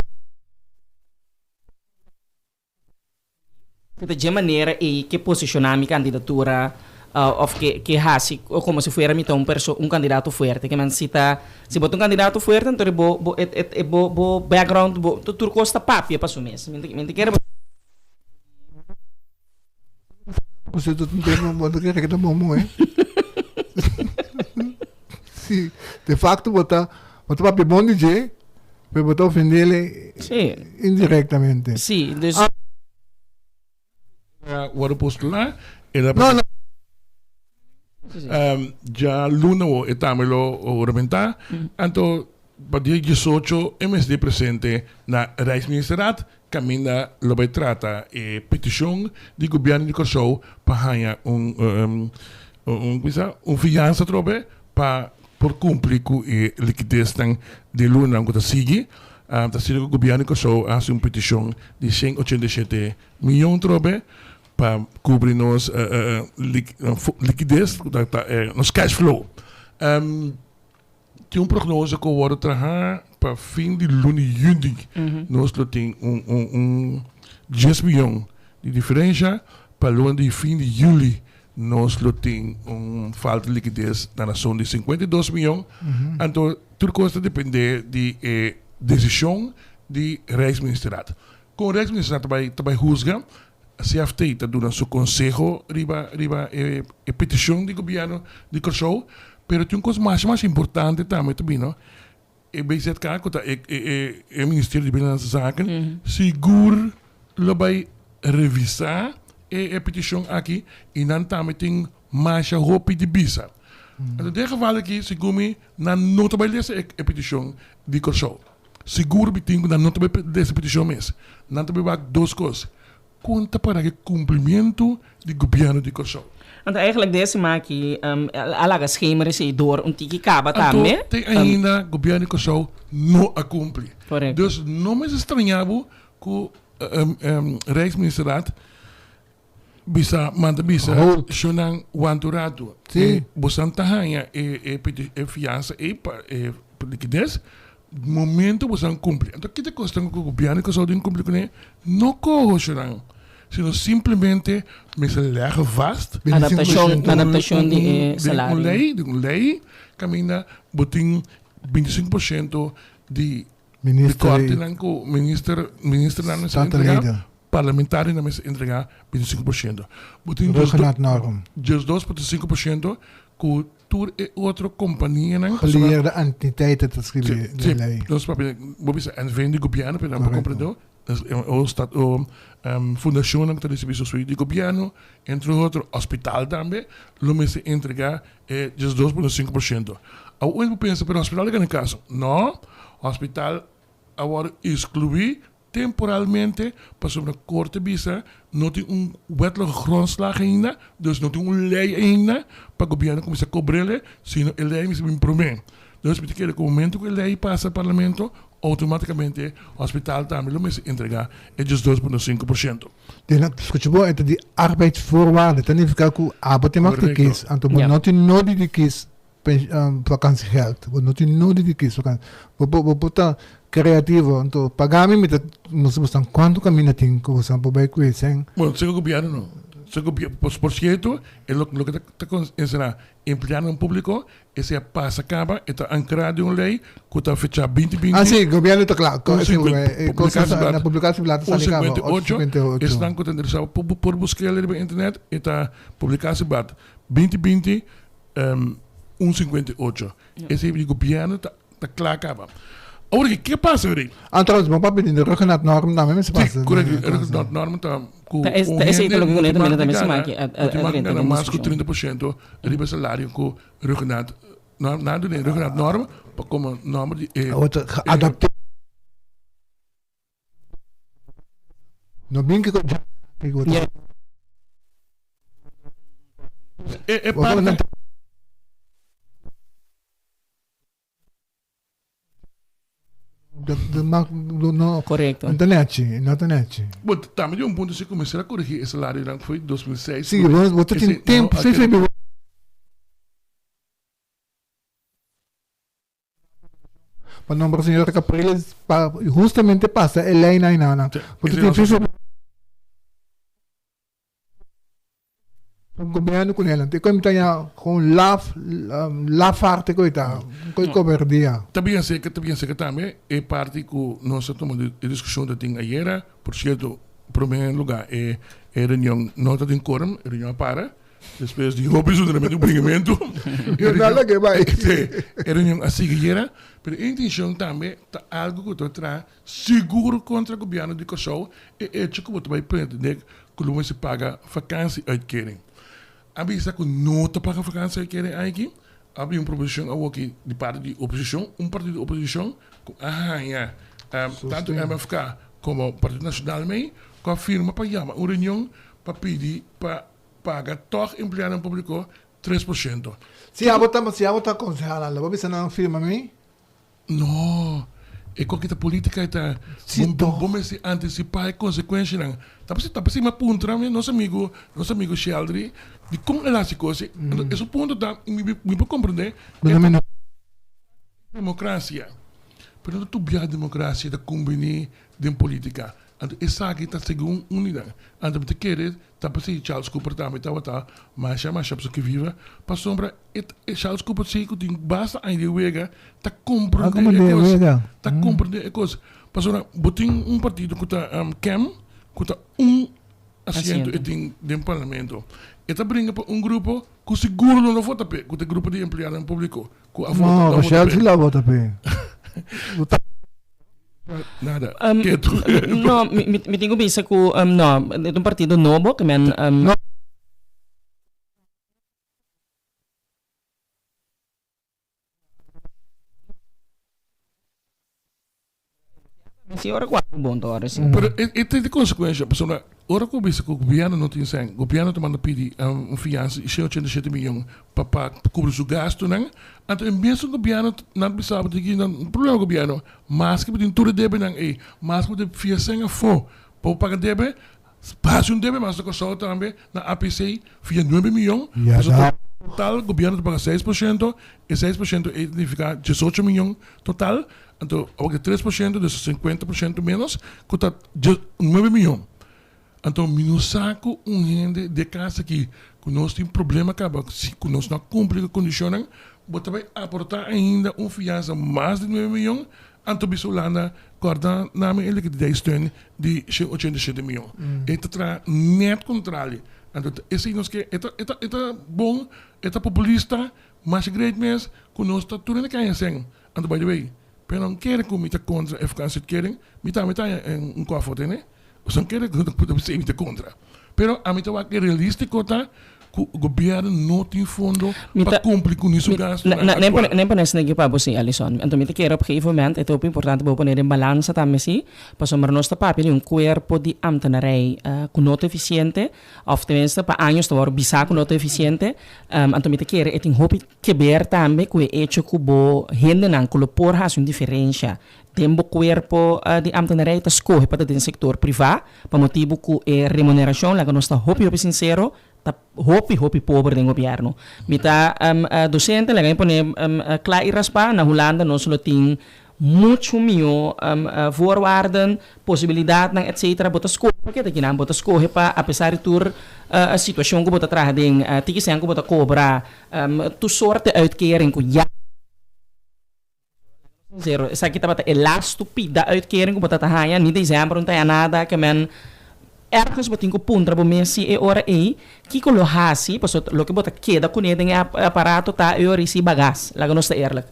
Ku ta dje manera ei ke posishoná mi kandidatura òf ke ke hasi komo si fuera mi ta un perso un kandidato fuerte. Ke men si ta si bo ta un kandidato fuerte anto bo bo e e bo bo background bo tur kos ta papia pa su mes. Mi mi ta kere bo. Por cierto tin tempo bo ta kere ke ta bon moe. Si de facto bo ta bo ta papia bon di dje pero bo ta ofendele Sí. indirectamente. Sí, dus. Wòrdu postulá el a No, no. Djaluna wo e tambe lo huramentá. Anto pa dia diesocho e mester presente na Rijksministerraad kaminda lo bai trata e petishon di gobièrnu di Kòrsou pa haña un un bisa un fiansa atrobe pa por kumpli ku e likidesnan di lunanan ku ta sigui. Ta asina ku gobièrnu di Kòrsou a hasi un petishon di 187 miyon atrobe pa kubri nos likides, ku ta nos cash flow. Tin un prognose ku wòrdu traha pa fin di luna di yüni nos lo tin un un un dies miyon di diferensha, pa luna di fin di yüli nos lo tin un falta di likides na rason di 52 miyon. Anto tur kos ta depende di e desishon di Rijksministerraad. Kon Rijksministerraad ta bai ta bai husga CFT ta duna su konseho riba riba e e petishon di gobièrnu di Kòrsou, pero tin un kos masha masha importante tambe ta bini, e BZK ku ta e e e Ministerio di Binnenlandse Zaken sigur lo bai revisá e e petishon aki i nan tambe tin masha hopi di bisa. Anto den e geval aki segun mi nan no ta bai lesa e e petishon di Kòrsou. Sigur mi tin ku nan no ta bai lesa petishon mes. Nan ta bai wak dos kos, Kon ta para ku kumplimentu di gobièrnu di Kòrsou? Anto eigenlijk den e siman aki a laga schemer esei door un tiki kaba tambe. Anto te ainda gobièrnu di Kòrsou no a kumpli. Korekto. Dus no mester straña bo ku Rijksministerraad Bisa manda bisa shownan wantu ratu. Sí. Bosan ta haña e e peti e fiansa ei pa e likides momento bosan kumpli. Anto kita kosnan ku gobièrnu di Kòrsou tin kumpli kuné? No koho shownan, sino simplemente mester lège vast. Adaptashon adaptashon di e salario. Den un lei den un lei kaminda bo tin 25 por shento di Minister kortenan ku minister ministernan mester entrega. Parlamentarionan mester entregá 25%. Bo tin Ruggengraatnorm. 12.5% ku tur e otro kompanianan. Gelieerde entiteiten ta skribi den lei. Sí, nos papia, bo bisa NV di gobièrnu, pero nan por komprendé. O stat o fundashonnan ku ta risibí supsidio di gobièrnu, entre otro hospital tambe, lo mester entregá e 12.5%. Awor bo pensa, pero hospital ta gana kaso. No, hospital a wòrdu eskluí Temporalmente, pasobra Korte bisa no tin un wettelijke grondslag ainda, dus no tin un lei ainda pa gobierno kuminsá kobr'el, sino e lei mester bin promé. Dus mi ta kere ku momento ku e lei pasa parlamento, outomátikamente hospital tambe lo mester entregá e 12.5%. Den a skucha bo, e ta di arbeidsvoorwaarden, ta nifiká ku abo tin mag di kis, anto bo no tin nodi di kis Vakantiegeld. Bo no tin nodi di kies vakantie. Bo bo bo por ta creativo. Anto paga mi, mi ta mustra boso kuantu kaminda tin ku boso por bai ku e sèn. Bueno, segun gobièrnu no. Por cierto, e loke ta enserá empleadonan públiko, esei a pasa kaba, e ta ankrá den un lei ku ta fechá binti binti. Ah si, gobièrnu ta kla. Na publikasieblad ta sali kaba, ocho sinkuenta i ocho. Esnan ku ta interesá por busk'el riba internet, e ta publikasieblad binti binti un sinkuenta i ocho. Esei di gobièrnu ta Ta kla kaba. Awor ke ke pasa weri? Ah, trouwens, bo papia di de Ruggengraatnorm tambe mester pasa. Si, korekto. E Ruggengraatnorm ta ku Ta es, un ta esei hende ta loke no ku tin Neto mag Mena di tambe gana, sima aki a no tin a mag di drenta gana den mas ku diskushon. 30% Ruggengraat, na Ruggengraat, no, nan duna e Ruggengraatnorm pa komo nòmber di e Awor ta e geadapteer. No bin kiko dja Ja. E e parti. Korekto. No ta nechi, no ta nechi. Bo tambe di un punto si kuminsá a korigí e salarionan ku foi 2006. Sí, bo ta tin tempu, sí, sí. Pa nombra señor Capriles pa hustamente pasa e lei na inana. Bo ta tin seis Gobierno cu Nederland. E cu mi ta ya gewoon laf, lafaard cu ta, cu cobardia. Ta bien seca, ta bien seca tambe e parti cu nos a tuma e discusion ta tin ayera. Por cierto, primer lugar e e reunion no ta tin quorum, e reunion a para despues di hopi zunderamentu y bringamento. Yo no la ke bai. Si, e reunion a sigui ayera, pero e intencion tambe ta algo cu ta traha sigur contra gobierno di Corsou e hecho cu bo ta bay pretende cu lo mester paga vakantie-uitkering. A bisa cu no ta paga vakantie-uitkering aiki. A bin un proposicion awoki di parti di oposicion, un partido di oposicion cu a haya tanto MFK como Partido Nacional mee cu a firma pa yama un reunion pa pidi pa paga tog empleadonan publico 3%. Si abo ta, si abo ta aconseha nan, lo bo bisa nan firma mi? No, e koki ta politica e ta bo mester anticipa e consecuencianan. Ta p'esei ta p'esei mi a puntra mi nos amigo nos amigo Sheldry dikon el hasi cos e su punto ta mi mi por comprende e ta democracia pero no ta tur bia democracia ta cumbini den politica anto esaki ta segun unidad anto mi ta kere Ta p'esei Charles Cooper tambe tabata masha masha pasobra ke viva, pasobra e e Charles Cooper si ku tin basta aña di wega ta komprende e kos, ta komprende e kos. Pasobra bo tin un partido ku ta kem ku ta un asiento e tin den parlamento. E ta bringa pa un grupo ku sigur lo no vota p'e, ku ta e grupo di empleadonan públiko ku a vota a vota p'e. Nada. Ketu. No, mi, mi, mi tin ku bisa ku no, e ta un partido nobo ke men Si ora ku algu bon ta ora si. Pero e e tin konsekuensha pasobra ora ku bisa ku gobièrnu no tin sèn, gobièrnu ta manda pidi un fiansa di shen ochenta i shete miyon pa pa kubri su gastunan, anto e mesun gobièrnu nan bisa bo di nan problema gobièrnu maske bo tin tur e debenan ei, maske bo tin fia sèn afó pa bo paga debe, hasi un debe mas na Kòrsou tambe na APC fia nuebe miyon, pasobra total gobièrnu ta paga 6%, e 6% ei ta nifiká diesocho miyon total, anto awor ke 3% dus 50% ménos ku ta nuebe miyon. Anto mi no sa ku un hende den kas aki ku nos tin problema kaba si ku nos no a kumpli ku e kondishonnan, bo ta bai aportá ainda un fiansa mas di nuebe miyon, anto bisa Hulanda kòrda nami e likidideitssteun di shen ochenta i shete miyon. E ta traha nèt kontrali. Anto esei nos ke e ta e ta e ta bon, e ta populista, masha great mes ku nos ta tur hende kaña sèn. Anto by the way, pero no kere ku mi ta kontra e vakansieuitkering, mi tambe ta haña un kòfò tene. Nos no kere ku ta bis'é mi ta kontra. Pero ami ta wak e realístiko ta ku gobièrnu no tin fondo pa kumpli ku ni su gastunan aktual. Nen pone esaki pa bo si, Alison. Anto mi ta kere op gegeven moment, e ta hopi importante pa bo pone den balansa tambe si, pasobra nos ta papia di un kuerpo di ambtenarij ku no ta efisiente, òf tenminste pa años ta wòrdu bisá ku no ta efisiente. Anto mi ta kere e tin hopi keber tambe ku e echo ku bo hendenan ku lo por hasi un diferensha Den bo kuerpo di ambtenarai ta skohe pa ta den sektor privá pa motibu ku e remunerashon, laga nos ta hopi hopi sinsero, ta hopi hopi pober den gobièrnu. Mi ta dosente, laga mi pone kla i raspá, na Hulanda nos lo tin Muchu mihó voorwaarden, posibilidatnan etc. Bo ta skohe pa keda kinan. Bo ta skohe pa apesar di tur situashon ku bo ta traha den, tiki sèn ku bo ta kobra, tur sorte uitkering ku ya. Sinsero, esaki tabata e lastu pida uitkering ku bo ta ta haña, ni desèmber no ta haña nada, ke men ergens bo tin ku puntra bo mes si e ora ei kiko lo hasi, pasobra loke bo ta keda kuné den e aparato ta e ora ei si bagas, laga nos ta eerlijk.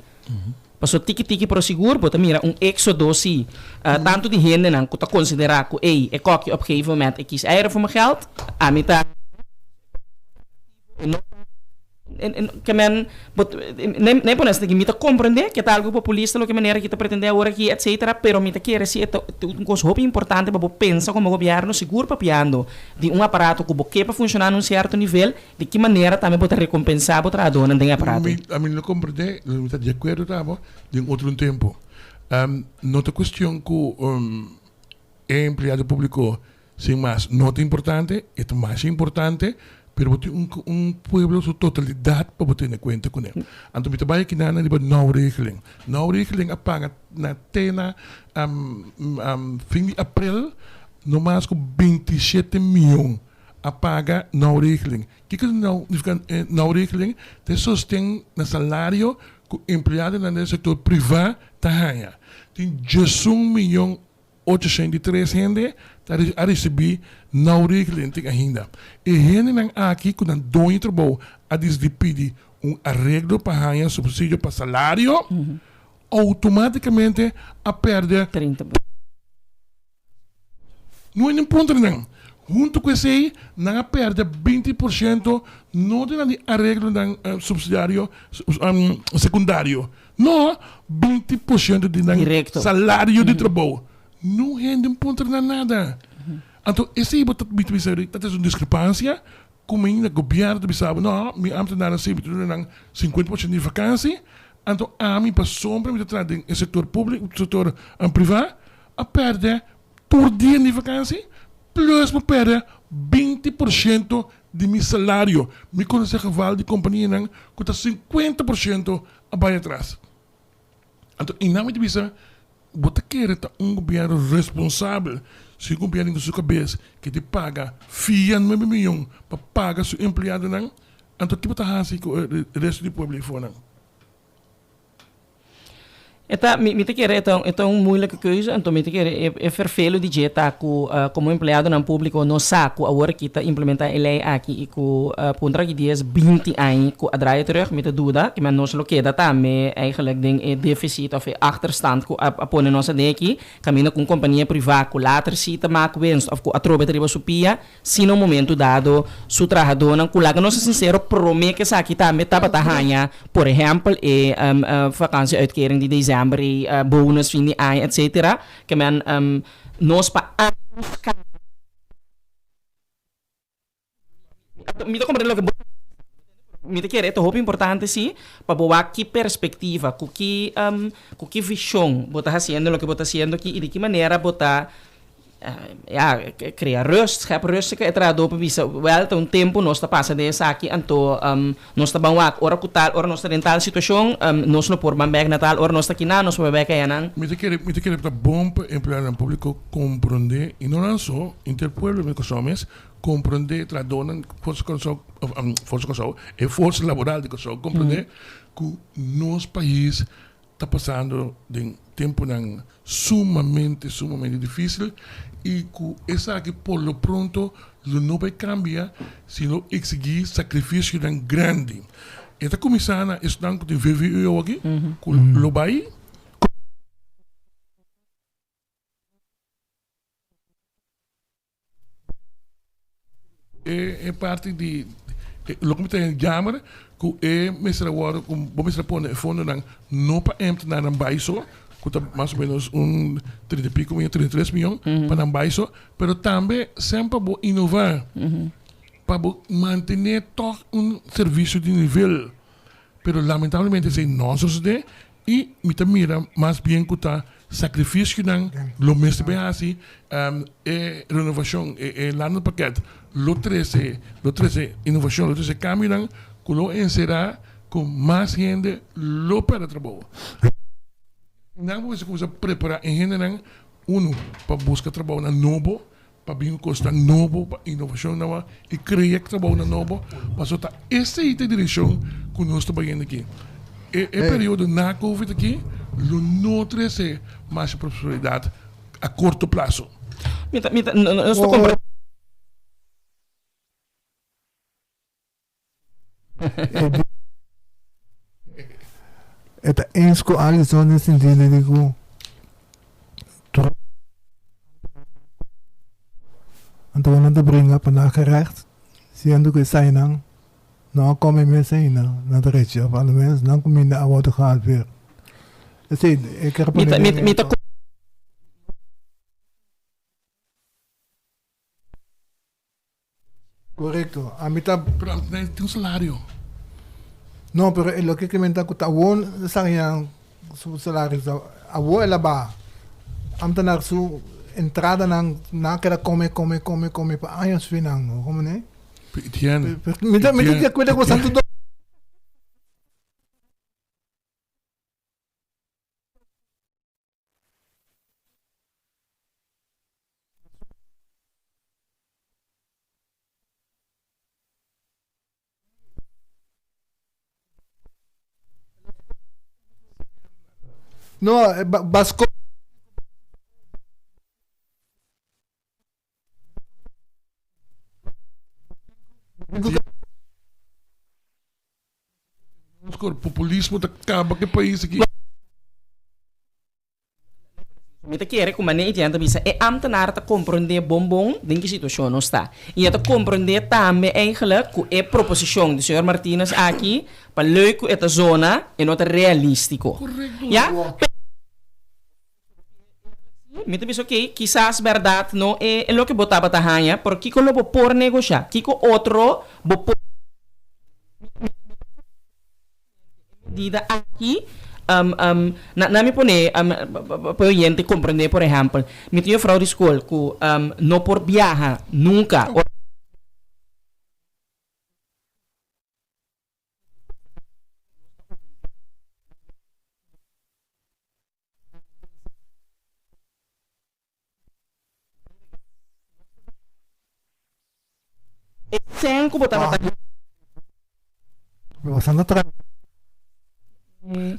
Pasobra tiki tiki pero sigur bo ta mira un éxodo si, tantu di hendenan ku ta konsiderá ku ei e kòki op gegeven moment e kies eieren voor mijn geld, ami ta. Ke men bo ne pone asina mi ta komprende ke ta algu populista loke manera ki ta pretende awor aki etcetera pero mi ta kere si e ta un kos hopi importante pa bo pensa komo gobièrnu sigur papiando di un aparato ku bo ke pa funshoná na un sierto nivel di ki manera tambe bo ta rekompensá bo trahadónan den e aparato. Mi ami no komprende mi ta di akuerdo ta bo den otro un tempu no ta kuestion ku e empleado públiko Sin mas, no ta importante, e ta masha importante, pero bo tin un un pueblo su totalidad pa bo tene cuenta cune. Anto mi ta bay aki nan riba nauw regeling. Nauw regeling a paga na te na fin di april no mas cu 27 miyon a paga nauw regeling. Kico ta nauw nifica nauw regeling? Ta e sosten na salario cu empleadonan den sector priva ta haya. Tin 11 miyon 803 hende ta a risibí nou regelenting ainda. E hendenan aki ku nan doño trabou a disidí pidi un areglo pa haña supsidio pa salario, outomátikamente a pèrdè. No hende puntra nan. Huntu ku esei nan a pèrdè 20% no di nan di areglonan supsidiario sekundario. No, 20% di nan salario di trabou. No hende puntra nan nada. Anto esei bo ta bisa ta trese un diskrepansia ku mi na gobièrnu ta bisa bo no, mi ambtenaarnan si mi ta duna nan 50% di vakansi, anto ami pasobra mi ta traha den e sektor públiko, sektor privá a pèrdè tur dia di vakansi plus mi a pèrdè 20% di mi salario. Mi konosé geval di kompanianan ku ta 50% a bai atras. Anto i nan mi ta bisa, bo ta kere ta un gobièrnu responsabel si un gobièrnu ku su kabes ke ta paga fia nuebe miyon pa paga su empleadonan, anto ki bo ta hasi ku e resto di pueblo eifonan? E ta, mi, mi ta kere e ta, e ta un moeilijke keuze, anto mi ta kere e, e vervelo di dje ta ku komo empleadonan públiko nos sa ku awor aki ta implementá e lei aki i ku puntra aki dies, 20 aña ku a draai terug, mi ta duda, kimen nos lo keda tambe eigenlijk den e deficit òf e achterstand ku a, a pone nos aden aki, kaminda ku un kompania privá ku later si ta mak winst òf ku atrobe ta riba su pia, Si na un momento dado su trahadónan ku laga nos ta sinsero promé ku esaki tambe tabata haña por ehèmpel e vakantie-uitkering di desèmber i bonus fin di aña etsetera ke men nos pa años kaba mi ta komprende loke bo ta bisa mi ta kere e ta hopi importante si pa bo wak ki perspektiva ku ki ku ki vishon bo ta hasiendo loke bo ta hasiendo aki i di ki manera bo ta Ja, crea rust, schep rust e trahadó por bisa, wel ta un tempu nos ta pasa den esaki, anto nos ta ban wak ora ku tal, ora nos ta den tal situashon, nos lo por ban bek na tal, ora nos ta kinan nos por bai bek ayanan. Mi ta kere, mi ta kere ta bon pa empleadonan públiko komprondé, i no nan so, henter pueblo di Kòrsou mes, komprondé trahadónan Forsa Kòrsou, Forsa Kòrsou, e forsa laboral di Kòrsou komprondé ku nos pais ta pasando den tempunan sumamente, sumamente difícil y cu esaki por lo pronto lo no bay cambia si no exigi sacrificionan grandi. E ta cuminsa na esnan cu tin VVU aki cu lo bay. E parti di loke mi ta jammer ku e mester a wòrdu ku bo mester a pone e fondonan no pa èmtenarnan bai so ku ta mas o menos un 30 i piko mion 33 mion pa nan bai so pero tambe semper bo inová pa bo mantené tòg un servisio di nivel pero lamentablemente esei no a sosodé I mi ta mira mas bien ku ta sakrifisionan lo mester bay hasi, e renovashon, e landenpakket lo trese, lo trese inovashon, lo trese kambionan ku lo enserá ku mas hende lo pèrdè trabou. Nan bo mester kuminsá prepará e hendenan, unu, pa buska trabounan nobo, pa bin ku kosnan nobo, pa inovashon nobo i krea trabounan nobo, pasobra ta esei ta e direkshon ku nos ta bayendo aki. E e periodo na covid aki lo no trese masha prosperidat a korto plaso. Mi ta, mi ta, nos ta kompra. E ta eens ku Alison den sentido di ku Trump anto nan ta bringa pa nan gerecht siendo ku esainan no a kome mes ainda na derecho of alomenos nan kuminda a wòrdu gehalveerd. Esei e kier Mi pone ta, mi ta, mi ta. Korekto. Ami ta. Pero ami ta tin un salario. No, pero e loke ke men ta ku ta awor esaki su salario ta awor el a baha. Ambtenaar su entradanan nan a keda kome kome kome kome pa años finan, komo ne? Etienne. Mi ta mi ta di akuerdo ku Santo No, Basco. Populismo ta kaba ku e pais aki. Mi ta kere ku manera Etienne ta bisa e ambtenaar ta komprondé bon bon den ki situashon nos ta. I e ta komprondé tambe eigenlijk ku e proposishon di señor Martinez aki pa leuk ku e ta zona e no ta realístiko. Ya? Mi ta bisa oke, kisas bèrdat no e loke bo tabata haña, pero kiko lo bo por negoshá? Kiko otro bo por. Medida aki, na na mi pone pa e oyente comprende, por ehempel, mi tin juffrouw di school cu no por biaha nunca ora. E sen ku bo tabata. Bo ta tra.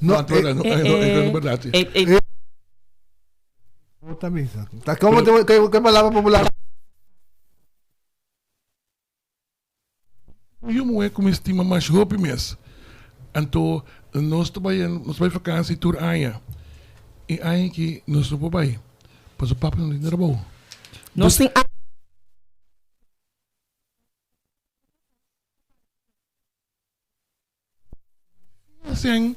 No, e. Bo ta bisa. Ta komo ke palabra popular? Yu muhé ku mi stima mas hopi mes. Anto nos ta bai nos bai vakansi tur aña. E aña aki nos no por bai pasobra papa no tin trabou. Nos tin. Sèn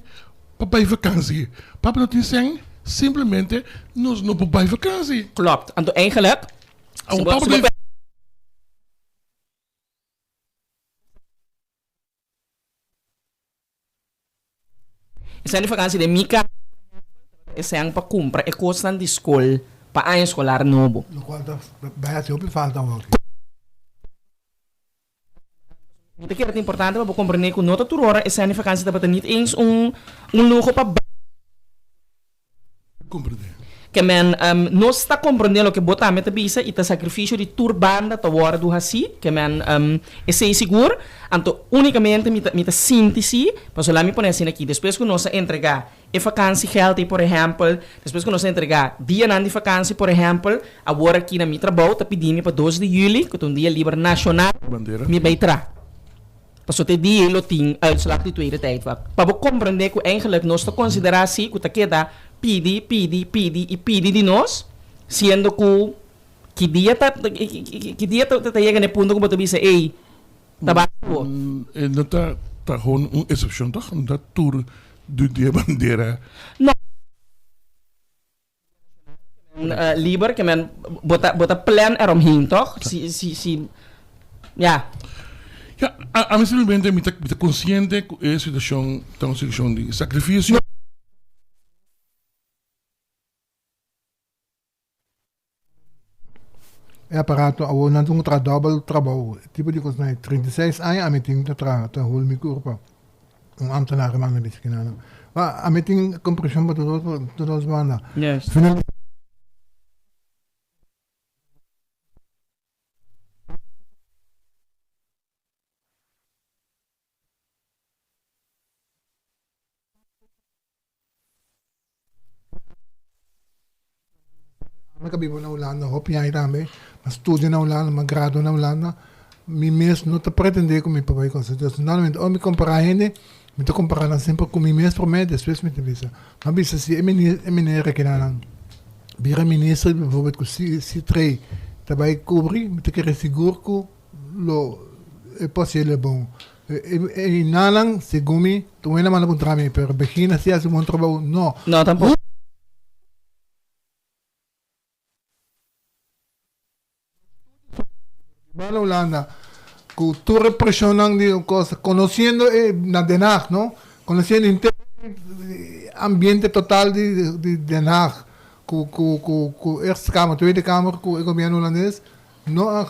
pa bai vakansi. Papa no tin sèn, simplemente nos no por bai vakansi. Klopt. Anto eigenlijk. Awor papa ta. E sèn di vakansi den mi kas e sèn pa kumpra e kosnan di skol pa aña eskolar nobo. Lokual ta bai hasi hopi falta awor. Mi ta kere ta importante pa bo komprendé ku no ta tur ora e sèn di vakansi tabata nit eens un un luho pa. Komprendé. Ke men nos ta komprendé loke bo tambe ta bisa i ta sakrifisio di tur banda ta wòrdu hasí. Ke men esei sigur. Anto únikamente mi ta mi ta sinti si, pasobra mi pone asina aki, despues ku nos a entregá e vakansiegeld ei por ehèmpel, despues ku nos a entregá dianan di vakansi por ehèmpel, awor aki na mi trabou ta pidi mi pa dos di yüli, ku ta un dia liber nashonal, mi bai traha. Pasobra te dia ei lo tin uitslag di tweede tijdvak. Pa bo komprendé ku eigenlijk nos ta konsiderá si ku ta keda pidi, pidi, pidi i pidi di nos, siendo ku ki dia ta ki dia ta ta yega na e punto ku bo ta bisa ey ta basta bo. E no ta ta gewoon un eksepshon tòg? No ta tur di e bandera. No. Liber ke men bo ta bo ta plan eromheen toch? Si si si ya. Ya, ami simplemente mi ta mi ta konsiente ku e situashon ta un situashon di sakrifisio. E aparato awor nan tin ku traha dòbel trabou. E tipo di kosnan ei. 36 aña ami tin ta traha ta hul mi kurpa. Un ambtenaar a manda bisa kina nan. Ma ami tin kompreshon pa tur dos banda. Juist. Final Mi ka biba na Hulanda hopi aña tambe, mi a studia na Hulanda, mi a gradua na Hulanda. Mi mes no ta pretende ku mi por bai kos. Dus normalmente ora mi kompará hende, mi ta kompará nan semper ku mi mes promé, despues mi ta bisa. Mi a bisa si e meneer rekenanan bira minister bijvoorbeeld ku si trei ta bai kubri, mi ta kere sigur ku lo e por hasié lo bon. E nanan segun mi, ta wena manda puntra mi, pero Begina si hasi un bon trabou? No. No tampoco. Biba na Hulanda ku tur e preshonnan di un kos, konosiendo e na Den Haag no, konosiendo henter e ambiente total di Den Haag ku ku ku ku Eerste Kamer, Tweede Kamer ku e gobièrnu hulandes no a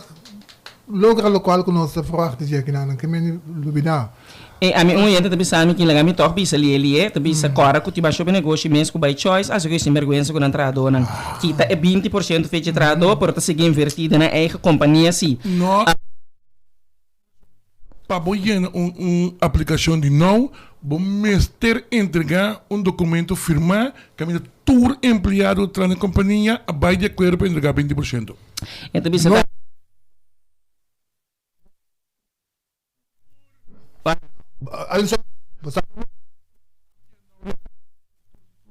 logra lokual ku nos ta ferwagt di dje akinan, ke mende lubida. E ami un oyente ta bisa mi ki laga mi tòg bisa lié lié, ta bisa kòrda ku tin basho pa negoshi mes ku by choice hasi ku e sinbergwensa ku nan trahadónan. Kita e 20% fecha trahadó pero ta sigui invertí den nan eigen kompania si. No pa bo yena un un aplikashon di nou bo mester entregá un dokumento firmá kaminda tur empleado tra na kompania a bai di akuerdo pa entregá 20%. E ta bisa ta.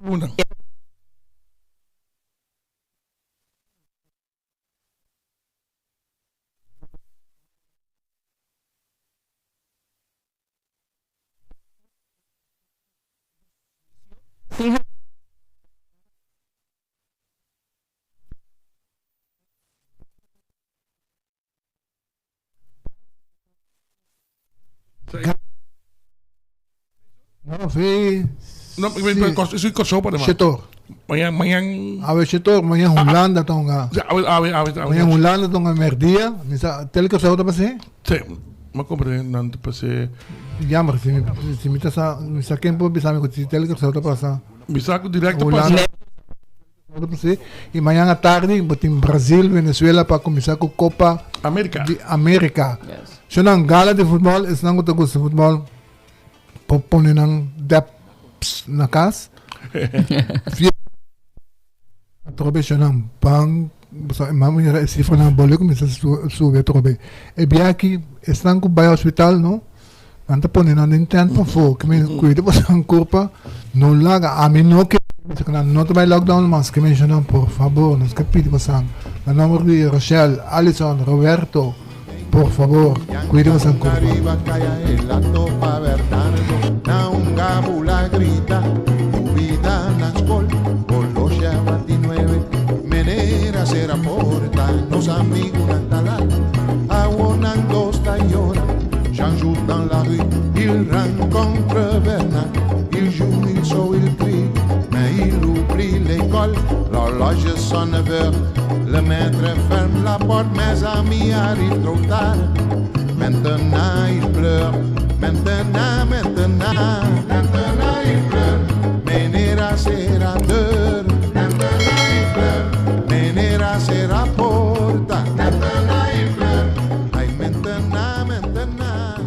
Luna. No, sí. No, ik ben kos, is Kòrsou pa demás. Shetor. Mañan, mañan. Awe shetor, mañan Hulanda tonga. Ja, awe, awe, awe, awe. Mañan Hulanda tonga merdia. Mi sa, tel Kòrsou ta pasé? Sí, ma comprende nan ta pasé. Jammer, si mi, si mi ta sa, mi sa ken por bisa mi ku si tel Kòrsou ta pasa. Mi sa ku directo pasa. Y mañan atardi bo tin Brasil, Venezuela pa cuminsa cu Copa America. di America. Yes. Shonan gala di futbol, esnan cu ta gusta futbol por pone nan deps na cas. Atrobe shonan ban, pasobra e manera e cifranan bolbe cuminsa subi atrobe. E biaha aki esnan cu bay hospital no, Nan ta pone nan den tent pafó, ke men kuida boso kurpa, no laga. Ami no ke bisa ku nan no ta bai lockdown mas, ke menshonan por fabor, nos ke pidi bosan na nomber di Rochelle, Alison, Roberto, por fabor, kuida boso kurpa. Jean dans la rue, il rencontre Bernard. Il joue, il saute, il crie, mais il oublie l'école. L'horloge sonne 9 heures, le maître ferme la porte, mes amis arrivent trop tard. Maintenant il pleure, maintenant, maintenant, maintenant il pleure. Menera sera deur, maintenant il pleure. Menera sera porta, maintenant il pleure. Ay, maintenant, maintenant.